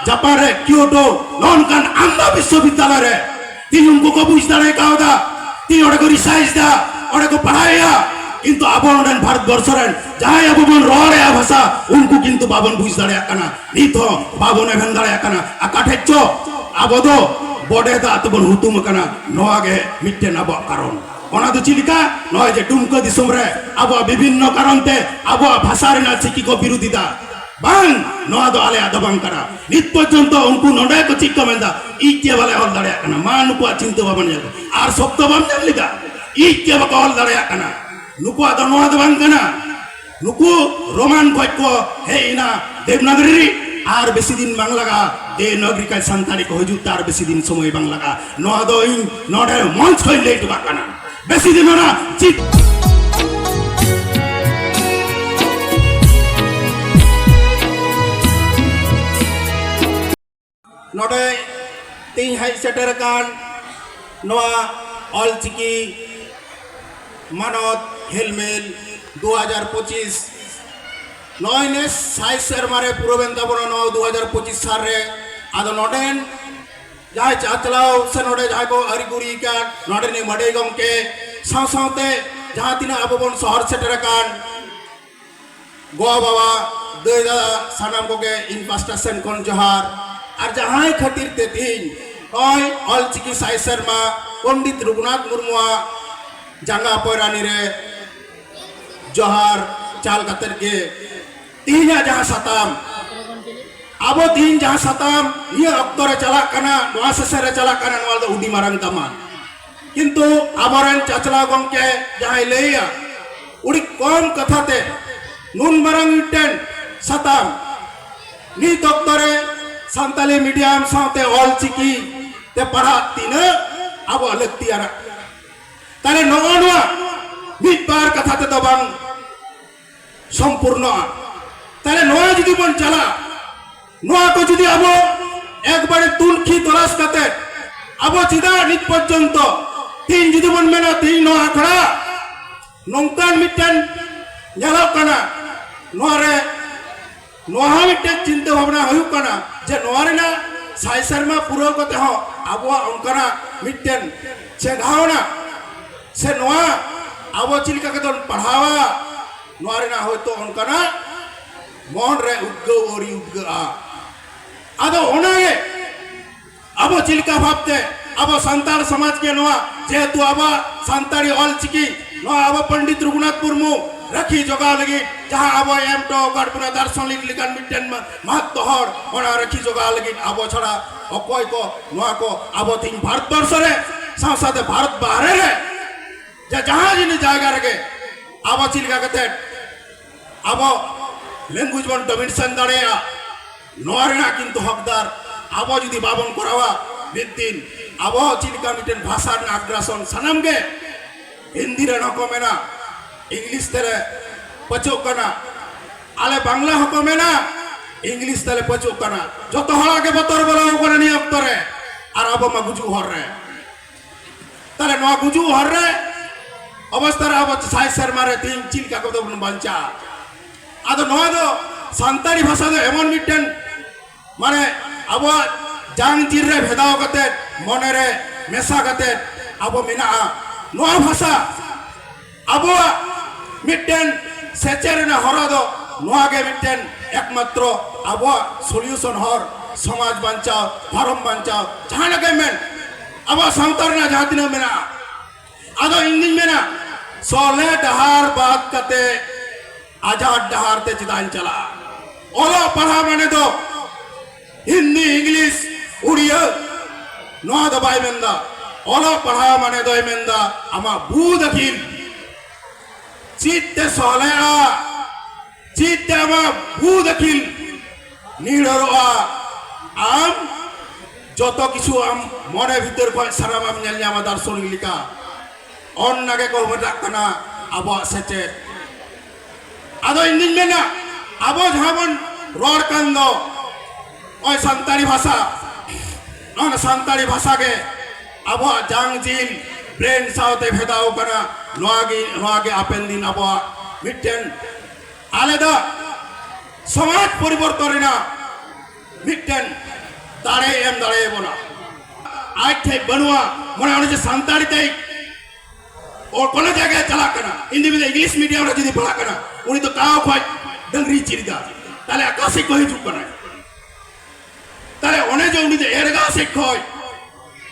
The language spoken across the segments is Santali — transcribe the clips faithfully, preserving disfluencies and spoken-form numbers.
ᱡᱟᱯᱟᱱ ᱨᱮ ᱠᱤᱭᱳᱴᱳ ᱱᱚᱝᱠᱟᱱ ᱟᱢᱫᱟ ᱵᱤᱥᱥᱚᱵᱤᱫᱽᱫᱟᱞᱚᱭ ᱨᱮ ᱛᱤᱦᱤᱧ ᱩᱱᱠᱩ ᱠᱚ ᱵᱩᱡᱽ ᱫᱟᱲᱮ ᱠᱟᱣᱫᱟ, ᱛᱤᱦᱤᱧ ᱚᱸᱰᱮ ᱠᱚ ᱨᱤᱥᱟᱨᱪ ᱫᱟ, ᱚᱸᱰᱮ ᱠᱚ ᱯᱟᱲᱦᱟᱣᱮᱫᱼᱟ᱾ ᱠᱤᱱᱛᱩ ᱟᱵᱚ ᱱᱚᱰᱮᱱ ᱵᱷᱟᱨᱚᱛ ᱵᱚᱨᱥᱚ ᱨᱮᱱ ᱡᱟᱦᱟᱸᱭ ᱟᱵᱚ ᱵᱚᱱ ᱨᱚᱲᱮᱫᱼᱟ ᱵᱷᱟᱥᱟ, ᱩᱱᱠᱩ ᱠᱤᱱᱛᱩ ᱵᱟᱵᱚᱱ ᱵᱩᱡᱽ ᱫᱟᱲᱮᱭᱟᱜ ᱠᱟᱱᱟ, ᱱᱤᱛ ᱦᱚᱸ ᱵᱟᱵᱚᱱ ᱮᱵᱷᱮᱱ ᱫᱟᱲᱮᱭᱟᱜ ᱠᱟᱱᱟ᱾ ᱟᱠᱟ ᱴᱷᱮᱡ ᱪᱚ ᱟᱵᱚ ᱫᱚ ᱵᱚᱰᱮ ᱫᱟᱜ ᱛᱮᱵᱚᱱ ᱦᱩᱛᱩᱢ ᱟᱠᱟᱱᱟ, ᱱᱚᱣᱟ ᱜᱮ ᱢᱤᱫᱴᱮᱱ ᱟᱵᱚᱣᱟᱜ ᱠᱟᱨᱚᱱ᱾ ᱚᱱᱟ ᱫᱚ ᱪᱮᱫ ᱞᱮᱠᱟ? ᱱᱚᱜᱼᱚᱭ ᱡᱮ ᱰᱩᱢᱠᱟᱹ ᱫᱤᱥᱚᱢ ᱨᱮ ᱟᱵᱚᱣᱟᱜ ᱵᱤᱵᱷᱤᱱᱱᱚ ᱠᱟᱨᱚᱱ ᱛᱮ ᱟᱵᱚᱣᱟᱜ ᱵᱷᱟᱥᱟ ᱨᱮᱱᱟᱜ ᱪᱤᱠᱤ ᱠᱚ ᱵᱤᱨᱩᱫᱷᱤᱫᱟ, ᱵᱟᱝ, ᱱᱚᱣᱟ ᱫᱚ ᱟᱞᱮᱭᱟᱜ ᱫᱚ ᱵᱟᱝ ᱠᱟᱱᱟ᱾ ᱱᱤᱛ ᱯᱚᱨᱡᱚᱱᱛᱚ ᱩᱱᱠᱩ ᱱᱚᱰᱮ ᱠᱚ ᱪᱮᱫ ᱠᱚ ᱢᱮᱱᱫᱟ, ᱤᱡ ᱜᱮ ᱵᱟᱞᱮ ᱚᱞ ᱫᱟᱲᱮᱭᱟᱜ ᱠᱟᱱᱟ᱾ ᱢᱟ ᱱᱩᱠᱩᱣᱟᱜ ᱪᱤᱱᱛᱟᱹ ᱵᱷᱟᱵᱱᱟ ᱧᱮᱞ ᱠᱚ᱾ ᱟᱨ ᱥᱚᱵᱫᱚ ᱵᱟᱢ ᱧᱟᱢ ᱞᱮᱫᱟ, ᱤᱡ ᱜᱮ ᱵᱟᱠᱚ ᱚᱞ ᱫᱟᱲᱮᱭᱟᱜ ᱠᱟᱱᱟ᱾ ᱱᱩᱠᱩᱣᱟᱜ ᱫᱚ ᱱᱚᱣᱟ ᱫᱚ ᱵᱟᱝ ᱠᱟᱱᱟ᱾ ᱱᱩᱠᱩ ᱨᱳᱢᱟᱱ ᱠᱷᱚᱡ ᱠᱚ ᱦᱮᱡ ᱮᱱᱟ ᱫᱮᱵᱽᱱᱟᱜᱚᱨᱤ ᱨᱮ, ᱟᱨ ᱵᱮᱥᱤ ᱫᱤᱱ ᱵᱟᱝ ᱞᱟᱜᱟ ᱫᱮᱵᱽᱱᱟᱜᱚᱨᱤ ᱠᱷᱚᱡ ᱥᱟᱱᱛᱟᱲᱤ ᱠᱚ ᱦᱤᱡᱩᱜ ᱛᱮ ᱟᱨ ᱵᱮᱥᱤ ᱫᱤᱱ ᱥᱚᱢᱚᱭ ᱵᱟᱝ ᱞᱟᱜᱟ᱾ ᱱᱚᱣᱟ ᱫᱚ ᱤᱧ ᱱᱚᱰᱮ ᱢᱚᱧᱪ ᱠᱷᱚᱡ ᱞᱟᱹᱭ ᱦᱚᱴᱚ ᱠᱟᱜ ᱠᱟᱱᱟ᱾ ᱵᱮᱥᱤ ᱫᱤᱱ ᱚᱱᱟ ᱪᱤᱛ ᱱᱚᱰᱮ ᱛᱮᱧ ᱦᱮᱡ ᱥᱮᱴᱮᱨ ᱟᱠᱟᱱ ᱱᱚᱣᱟ ᱚᱞᱪᱤᱠᱤ ᱢᱟᱱᱚᱛ ᱦᱮᱞᱢᱮᱞ ᱫᱩ ᱦᱟᱡᱟᱨ ᱯᱚᱸᱪᱤᱥ, ᱱᱚᱜᱼᱚᱭ ᱱᱮᱥ ᱥᱟᱭ ᱥᱮᱨᱢᱟ ᱨᱮ ᱯᱩᱨᱟᱹᱣᱮᱱ ᱛᱟᱵᱚᱱᱟ ᱱᱚᱣᱟ ᱫᱩ ᱦᱟᱡᱟᱨ ᱯᱚᱸᱪᱤᱥ ᱥᱟᱞ ᱨᱮ᱾ ᱟᱫᱚ ᱱᱚᱰᱮᱱ ᱡᱟᱦᱟᱸᱭ ᱪᱟᱪᱞᱟᱣ ᱥᱮ ᱱᱚᱰᱮ ᱡᱟᱦᱟᱸᱭ ᱠᱚ ᱟᱹᱨᱤ ᱜᱩᱨᱤ ᱟᱠᱟᱫ ᱱᱚᱰᱮᱱᱤᱡ ᱢᱟᱹᱰᱟᱹᱭ ᱜᱚᱢᱠᱮ ᱥᱟᱶ ᱥᱟᱶᱛᱮ ᱡᱟᱦᱟᱸ ᱛᱤᱱᱟᱹᱜ ᱟᱵᱚ ᱵᱚᱱ ᱥᱚᱦᱚᱨ ᱥᱮᱴᱮᱨ ᱟᱠᱟᱱ ᱜᱚ ᱵᱟᱵᱟ, ᱫᱟᱹᱭ ᱫᱟᱫᱟ, ᱥᱟᱱᱟᱢ ᱠᱚᱜᱮ ᱤᱧ ᱯᱟᱥᱴᱟ ᱥᱮᱱ ᱠᱷᱚᱱ ᱡᱚᱦᱟᱨ᱾ ᱟᱨ ᱡᱟᱦᱟᱸᱭ ᱠᱷᱟᱹᱛᱤᱨ ᱛᱮ ᱛᱤᱦᱤᱧ ᱱᱚᱜᱼᱚᱭ ᱚᱞᱪᱤᱠᱤ ᱥᱟᱭ ᱥᱮᱨᱢᱟ ᱯᱚᱱᱰᱤᱛ ᱨᱚᱜᱷᱩᱱᱟᱛᱷ ᱢᱩᱨᱢᱩᱣᱟᱜ ᱡᱟᱸᱜᱟ ᱯᱚᱭᱨᱟᱱᱤ ᱨᱮ ᱡᱚᱦᱟᱨ ᱪᱟᱞ ᱠᱟᱛᱮᱫ ᱜᱮ ᱛᱤᱦᱤᱧᱟᱜ ᱡᱟᱦᱟᱸ ᱥᱟᱛᱟᱢ, ᱟᱵᱚ ᱛᱤᱦᱤᱧ ᱡᱟᱦᱟᱸ ᱥᱟᱛᱟᱢ ᱱᱤᱭᱟᱹ ᱚᱠᱛᱚ ᱨᱮ ᱪᱟᱞᱟᱜ ᱠᱟᱱᱟ, ᱱᱚᱣᱟ ᱥᱮᱥᱮᱱ ᱨᱮ ᱪᱟᱞᱟᱜ ᱠᱟᱱᱟ, ᱱᱚᱣᱟ ᱫᱚ ᱟᱹᱰᱤ ᱢᱟᱨᱟᱝ ᱫᱟᱢᱟᱱ᱾ ᱠᱤᱱᱛᱩ ᱟᱵᱚᱨᱮᱱ ᱪᱟᱪᱞᱟᱣ ᱜᱚᱢᱠᱮ ᱡᱟᱦᱟᱸᱭ ᱞᱟᱹᱭᱟ, ᱟᱹᱰᱤ ᱠᱚᱢ ᱠᱟᱛᱷᱟ ᱛᱮ ᱱᱩᱱ ᱢᱟᱨᱟᱝ ᱢᱤᱫᱴᱮᱱ ᱥᱟᱛᱟᱢ, ᱱᱤᱛ ᱚᱠᱛᱚ ᱨᱮ ᱥᱟᱱᱛᱟᱞᱤ ᱢᱤᱰᱤᱭᱟᱢ ᱥᱟᱶᱛᱮ ᱚᱞ ᱪᱤᱠᱤ ᱛᱮ ᱯᱟᱲᱦᱟᱜ ᱛᱤᱱᱟᱹᱜ ᱟᱵᱚᱣᱟᱜ ᱞᱟᱹᱠᱛᱤᱭᱟᱱᱟᱜ᱾ ᱛᱟᱦᱞᱮ ᱱᱚᱜᱼᱚ ᱱᱚᱣᱟ ᱢᱤᱫ ᱵᱟᱨ ᱠᱟᱛᱷᱟ ᱛᱮᱫᱚ ᱵᱟᱝ ᱥᱚᱢᱯᱩᱨᱱᱚᱜᱼᱟ᱾ ᱛᱟᱦᱞᱮ ᱱᱚᱣᱟ ᱡᱩᱫᱤ ᱵᱚᱱ ᱪᱟᱞᱟᱜ, ᱱᱚᱣᱟ ᱠᱚ ᱡᱩᱫᱤ ᱟᱵᱚ ᱮᱠᱵᱟᱨᱮ ᱛᱩᱱᱠᱷᱤ ᱛᱚᱞᱟᱥ ᱠᱟᱛᱮ ᱟᱵᱚ ᱪᱮᱫᱟᱜ ᱱᱤᱛ ᱯᱚᱨᱡᱚᱱᱛᱚ ᱛᱤᱦᱤᱧ ᱡᱩᱫᱤ ᱵᱚᱱ ᱢᱮᱱᱟ ᱛᱤᱦᱤᱧ ᱱᱚᱣᱟ ᱟᱠᱷᱲᱟ ᱱᱚᱝᱠᱟᱱ ᱢᱤᱫᱴᱮᱱ ᱧᱮᱞᱚᱜ ᱠᱟᱱᱟ, ᱱᱚᱣᱟ ᱨᱮ ᱱᱚᱣᱟ ᱦᱚᱸ ᱢᱤᱫᱴᱮᱱ ᱪᱤᱱᱛᱟᱹ ᱵᱷᱟᱵᱽᱱᱟ ᱦᱩᱭᱩᱜ ᱠᱟᱱᱟ ᱡᱮ ᱱᱚᱣᱟ ᱨᱮᱱᱟᱜ ᱥᱟᱭ ᱥᱮᱨᱢᱟ ᱯᱩᱨᱟᱹᱣ ᱠᱟᱛᱮ ᱦᱚᱸ ᱟᱵᱚᱣᱟᱜ ᱚᱱᱠᱟᱱᱟᱜ ᱢᱤᱫᱴᱮᱱ ᱪᱮᱸᱜᱷᱟᱣᱱᱟ ᱥᱮ ᱱᱚᱣᱟ ᱟᱵᱚ ᱪᱮᱫ ᱞᱮᱠᱟ ᱠᱟᱛᱮ ᱵᱚᱱ ᱯᱟᱲᱦᱟᱣᱟ, ᱱᱚᱣᱟ ᱨᱮᱱᱟᱜ ᱦᱚᱭᱛᱳ ᱚᱱᱠᱟᱱᱟᱜ ᱢᱚᱱ ᱨᱮ ᱩᱫᱽᱜᱟᱹᱣ ᱟᱹᱣᱨᱤ ᱩᱫᱽᱜᱟᱹᱜᱼᱟ᱾ ᱟᱫᱚ ᱚᱱᱟᱜᱮ ᱟᱵᱚ ᱪᱮᱫ ᱞᱮᱠᱟ ᱵᱷᱟᱵᱽᱛᱮ ᱟᱵᱚ ᱥᱟᱱᱛᱟᱲ ᱥᱚᱢᱟᱡᱽ ᱜᱮ ᱱᱚᱣᱟ, ᱡᱮᱦᱮᱛᱩ ᱟᱵᱚᱣᱟᱜ ᱥᱟᱱᱛᱟᱲᱤ ᱚᱞ ᱪᱤᱠᱤ ᱱᱚᱣᱟ ᱟᱵᱚ ᱯᱚᱱᱰᱤᱛ ᱨᱚᱜᱷᱩᱱᱟᱛᱷ ᱢᱩᱨᱢᱩ ᱨᱟᱹᱠᱷᱤ ᱡᱚᱜᱟᱣ ᱞᱟᱹᱜᱤᱫ ᱡᱟᱦᱟᱸ ᱟᱵᱚᱭ ᱮᱢ ᱦᱚᱴᱚ ᱟᱠᱟᱫ ᱵᱚᱱᱟ ᱫᱟᱨᱥᱚᱱᱤᱠ ᱞᱮᱠᱟᱱ ᱢᱤᱫᱴᱮᱱ ᱢᱟ-, ᱢᱟᱦᱟᱛᱢᱟ ᱦᱚᱲ, ᱚᱱᱟ ᱨᱟᱹᱠᱷᱤ ᱡᱚᱜᱟᱣ ᱞᱟᱹᱜᱤᱫ ᱟᱵᱚ ᱪᱷᱟᱲᱟ ᱚᱠᱚᱭ ᱠᱚ ᱱᱚᱣᱟ ᱠᱚ ᱟᱵᱚ ᱛᱮᱦᱮᱧ ᱵᱷᱟᱨᱚᱛ ᱵᱚᱨᱥᱚ ᱨᱮ ᱥᱟᱶ ᱥᱟᱶᱛᱮ ᱵᱷᱟᱨᱚᱛ ᱵᱟᱦᱨᱮ ᱨᱮ ᱡᱟ-, ᱡᱟᱦᱟᱸ ᱡᱤᱱᱤᱥ ᱡᱟᱭᱜᱟ ᱨᱮᱜᱮ ᱟᱵᱚ ᱪᱮᱫ ᱞᱮᱠᱟ ᱠᱟᱛᱮ ᱟᱵᱚ language ᱵᱚᱱ domination ᱫᱟᱲᱮᱭᱟᱜᱼᱟ, ᱱᱚᱣᱟ ᱨᱮᱱᱟᱜ ᱠᱤᱱᱛᱩ ᱦᱚᱠᱫᱟᱨ ᱟᱵᱚ ᱡᱩᱫᱤ ᱵᱟᱵᱚᱱ ᱠᱚᱨᱟᱣᱟ, ᱢᱤᱫ ᱫᱤᱱ ᱟᱵᱚ ᱪᱮᱫ ᱞᱮᱠᱟ ᱢᱤᱫᱴᱮᱱ ᱵᱷᱟᱥᱟ ᱨᱮᱱᱟᱜ ᱟᱜᱽᱨᱟᱥᱚᱱ ᱥᱟᱱᱟᱢ ᱜᱮ ᱦᱤᱱᱫᱤ ᱨᱮᱱ ᱦᱚᱸᱠᱚ ᱢᱮᱱᱟ, ᱤᱝᱞᱤᱥ ᱛᱮᱞᱮ ᱯᱟᱹᱪᱟᱹᱜ ᱠᱟᱱᱟ, ᱟᱞᱮ ᱵᱟᱝᱞᱟ ᱦᱚᱸᱠᱚ ᱢᱮᱱᱟ, ᱤᱝᱞᱤᱥ ᱛᱮᱞᱮ ᱯᱟᱹᱪᱟᱹᱜ ᱠᱟᱱᱟ᱾ ᱡᱚᱛᱚ ᱦᱚᱲᱟᱜ ᱜᱮ ᱵᱚᱛᱚᱨ ᱵᱚᱞᱚ ᱟᱠᱟᱱᱟ ᱱᱤᱭᱟᱹ ᱚᱠᱛᱚ ᱨᱮ, ᱟᱨ ᱟᱵᱚ ᱢᱟ ᱜᱩᱡᱩᱜ ᱦᱚᱨ ᱨᱮ᱾ ᱛᱟᱦᱞᱮ ᱱᱚᱣᱟ ᱜᱩᱡᱩᱜ ᱦᱚᱨ ᱨᱮ ᱚᱵᱚᱥᱛᱟ ᱨᱮ ᱟᱵᱚ ᱥᱟᱭ ᱥᱮᱨᱢᱟ ᱨᱮ ᱛᱮᱦᱮᱧ ᱪᱮᱫ ᱞᱮᱠᱟ ᱠᱟᱛᱮ ᱵᱚᱱ ᱵᱟᱧᱪᱟᱜᱼᱟ? ᱟᱫᱚ ᱱᱚᱣᱟ ᱫᱚ ᱥᱟᱱᱛᱟᱲᱤ ᱵᱷᱟᱥᱟ ᱫᱚ ᱮᱢᱚᱱ ᱢᱤᱫᱴᱮᱱ, ᱢᱟᱱᱮ, ᱟᱵᱚᱣᱟᱜ ᱡᱟᱝ ᱡᱤᱞ ᱨᱮ ᱵᱷᱮᱫᱟᱣ ᱠᱟᱛᱮ, ᱢᱚᱱᱮ ᱨᱮ ᱢᱮᱥᱟ ᱠᱟᱛᱮ ᱟᱵᱚ ᱢᱮᱱᱟᱜᱼᱟ᱾ ᱱᱚᱣᱟ ᱵᱷᱟᱥᱟ ᱟᱵᱚᱣᱟᱜ ᱢᱤᱫᱴᱮᱱ ᱥᱮᱪᱮᱫ ᱨᱮᱱᱟᱜ ᱦᱚᱨᱟ ᱫᱚ ᱱᱚᱣᱟ ᱜᱮ ᱢᱤᱫᱴᱮᱱ ᱮᱠᱢᱟᱛᱨᱚ ᱟᱵᱚᱣᱟᱜ solution ᱦᱚᱨ, ᱥᱚᱢᱟᱡᱽ ᱵᱟᱧᱪᱟᱣ, ᱫᱷᱚᱨᱚᱢ ᱵᱟᱧᱪᱟᱣ, ᱡᱟᱦᱟᱱᱟᱜ ᱜᱮ ᱢᱮᱱ, ᱟᱵᱚᱣᱟᱜ ᱥᱟᱶᱛᱟ ᱨᱮᱱᱟᱜ ᱡᱟᱦᱟᱸ ᱛᱤᱱᱟᱹᱜ ᱢᱮᱱᱟᱜᱼᱟ᱾ ᱟᱫᱚ ᱤᱧ ᱫᱩᱧ ᱢᱮᱱᱟ, ᱥᱚᱞᱦᱮ ᱰᱟᱦᱟᱨ ᱵᱟᱫ ᱠᱟᱛᱮ ᱟᱡᱟᱫ ᱰᱟᱦᱟᱨ ᱛᱮ ᱪᱮᱫᱟᱜ ᱤᱧ ᱪᱟᱞᱟᱜᱼᱟ? ᱚᱞᱚᱜ ᱯᱟᱲᱦᱟᱣ ᱢᱟᱱᱮ ᱫᱚ ᱦᱤᱱᱫᱤ, ᱤᱝᱞᱤᱥ, ᱩᱲᱤᱭᱟᱹ, ᱱᱚᱣᱟ ᱫᱚ ᱵᱟᱭ ᱢᱮᱱᱫᱟ᱾ ᱚᱞᱚᱜ ᱯᱟᱲᱦᱟᱣ ᱢᱟᱱᱮ ᱫᱚᱭ ᱢᱮᱱᱫᱟ ᱟᱢᱟᱜ ᱵᱩᱫᱷ ᱟᱹᱠᱤᱞ ᱪᱮᱫ ᱛᱮ ᱥᱚᱞᱦᱮᱜᱼᱟ, ᱪᱮᱫ ᱛᱮ ᱟᱢᱟᱜ ᱵᱩᱫᱷ ᱟᱹᱠᱤᱞ ᱱᱤᱲᱚᱨᱚᱜᱼᱟ, ᱟᱢ ᱡᱚᱛᱚ ᱠᱤᱪᱷᱩ ᱟᱢ ᱢᱚᱱᱮ ᱵᱷᱤᱛᱟᱹᱨ ᱠᱷᱚᱱ ᱥᱟᱱᱟᱢᱟᱜ ᱧᱮᱞ ᱧᱟᱢᱟ ᱫᱟᱨᱥᱚᱱᱤᱠ ᱞᱮᱠᱟ᱾ ᱚᱱᱱᱟ ᱜᱮᱠᱚ ᱢᱮᱛᱟᱜ ᱠᱟᱱᱟ ᱟᱵᱚᱣᱟᱜ ᱥᱮᱪᱮᱫ᱾ ᱟᱫᱚ ᱤᱧ ᱫᱩᱧ ᱢᱮᱱᱟ, ᱟᱵᱚ ᱡᱟᱦᱟᱸ ᱵᱚᱱ ᱨᱚᱲ ᱠᱟᱱ ᱫᱚ, ᱱᱚᱜᱼᱚᱭ ᱥᱟᱱᱛᱟᱲᱤ ᱵᱷᱟᱥᱟ, ᱱᱚᱣᱟ ᱥᱟᱱᱛᱟᱲᱤ ᱵᱷᱟᱥᱟ ᱜᱮ ᱟᱵᱚᱣᱟᱜ ᱡᱟᱝ ᱡᱤᱞ, brain ᱥᱟᱶᱛᱮ ᱵᱷᱮᱫᱟᱣ ᱠᱟᱱᱟ᱾ ᱱᱚᱣᱟ ᱜᱮ, ᱱᱚᱣᱟ ᱜᱮ ᱦᱟᱯᱮᱱ ᱫᱤᱱ ᱟᱵᱚᱣᱟᱜ ᱢᱤᱫᱴᱮᱱ ᱟᱞᱟᱫᱟ ᱥᱚᱢᱟᱡᱽ ᱯᱚᱨᱤᱵᱚᱨᱛᱚᱱ ᱨᱮᱱᱟᱜ ᱢᱤᱫᱴᱮᱱ ᱫᱟᱲᱮ ᱮᱢ ᱫᱟᱲᱮᱭᱟᱵᱚᱱᱟ᱾ ᱟᱡ ᱴᱷᱮᱡ ᱵᱟᱹᱱᱩᱜᱼᱟ, ᱢᱟᱱᱮ ᱚᱱᱮ ᱡᱮ ᱥᱟᱱᱛᱟᱲᱤ ᱛᱮ ᱚ ᱠᱳᱱᱳ ᱡᱟᱭᱜᱟᱭ ᱪᱟᱞᱟᱜ ᱠᱟᱱᱟ, ᱤᱝᱞᱤᱥ ᱢᱤᱰᱤᱭᱟᱢ ᱨᱮ ᱡᱩᱫᱤ ᱯᱟᱲᱦᱟᱜ ᱠᱟᱱᱟ, ᱩᱱᱤ ᱫᱚ ᱠᱟᱣ ᱠᱷᱚᱡ ᱰᱟᱹᱝᱨᱤ ᱪᱤᱨᱤᱫᱟ, ᱛᱟᱦᱞᱮ ᱚᱠᱟ ᱥᱮᱫ ᱠᱷᱚᱡ ᱦᱤᱡᱩᱜ ᱠᱟᱱᱟᱭ? ᱛᱟᱦᱞᱮ ᱚᱱᱮ ᱡᱮ ᱩᱱᱤ ᱫᱚ ᱮᱨᱜᱟ ᱥᱮᱫ ᱠᱷᱚᱡ,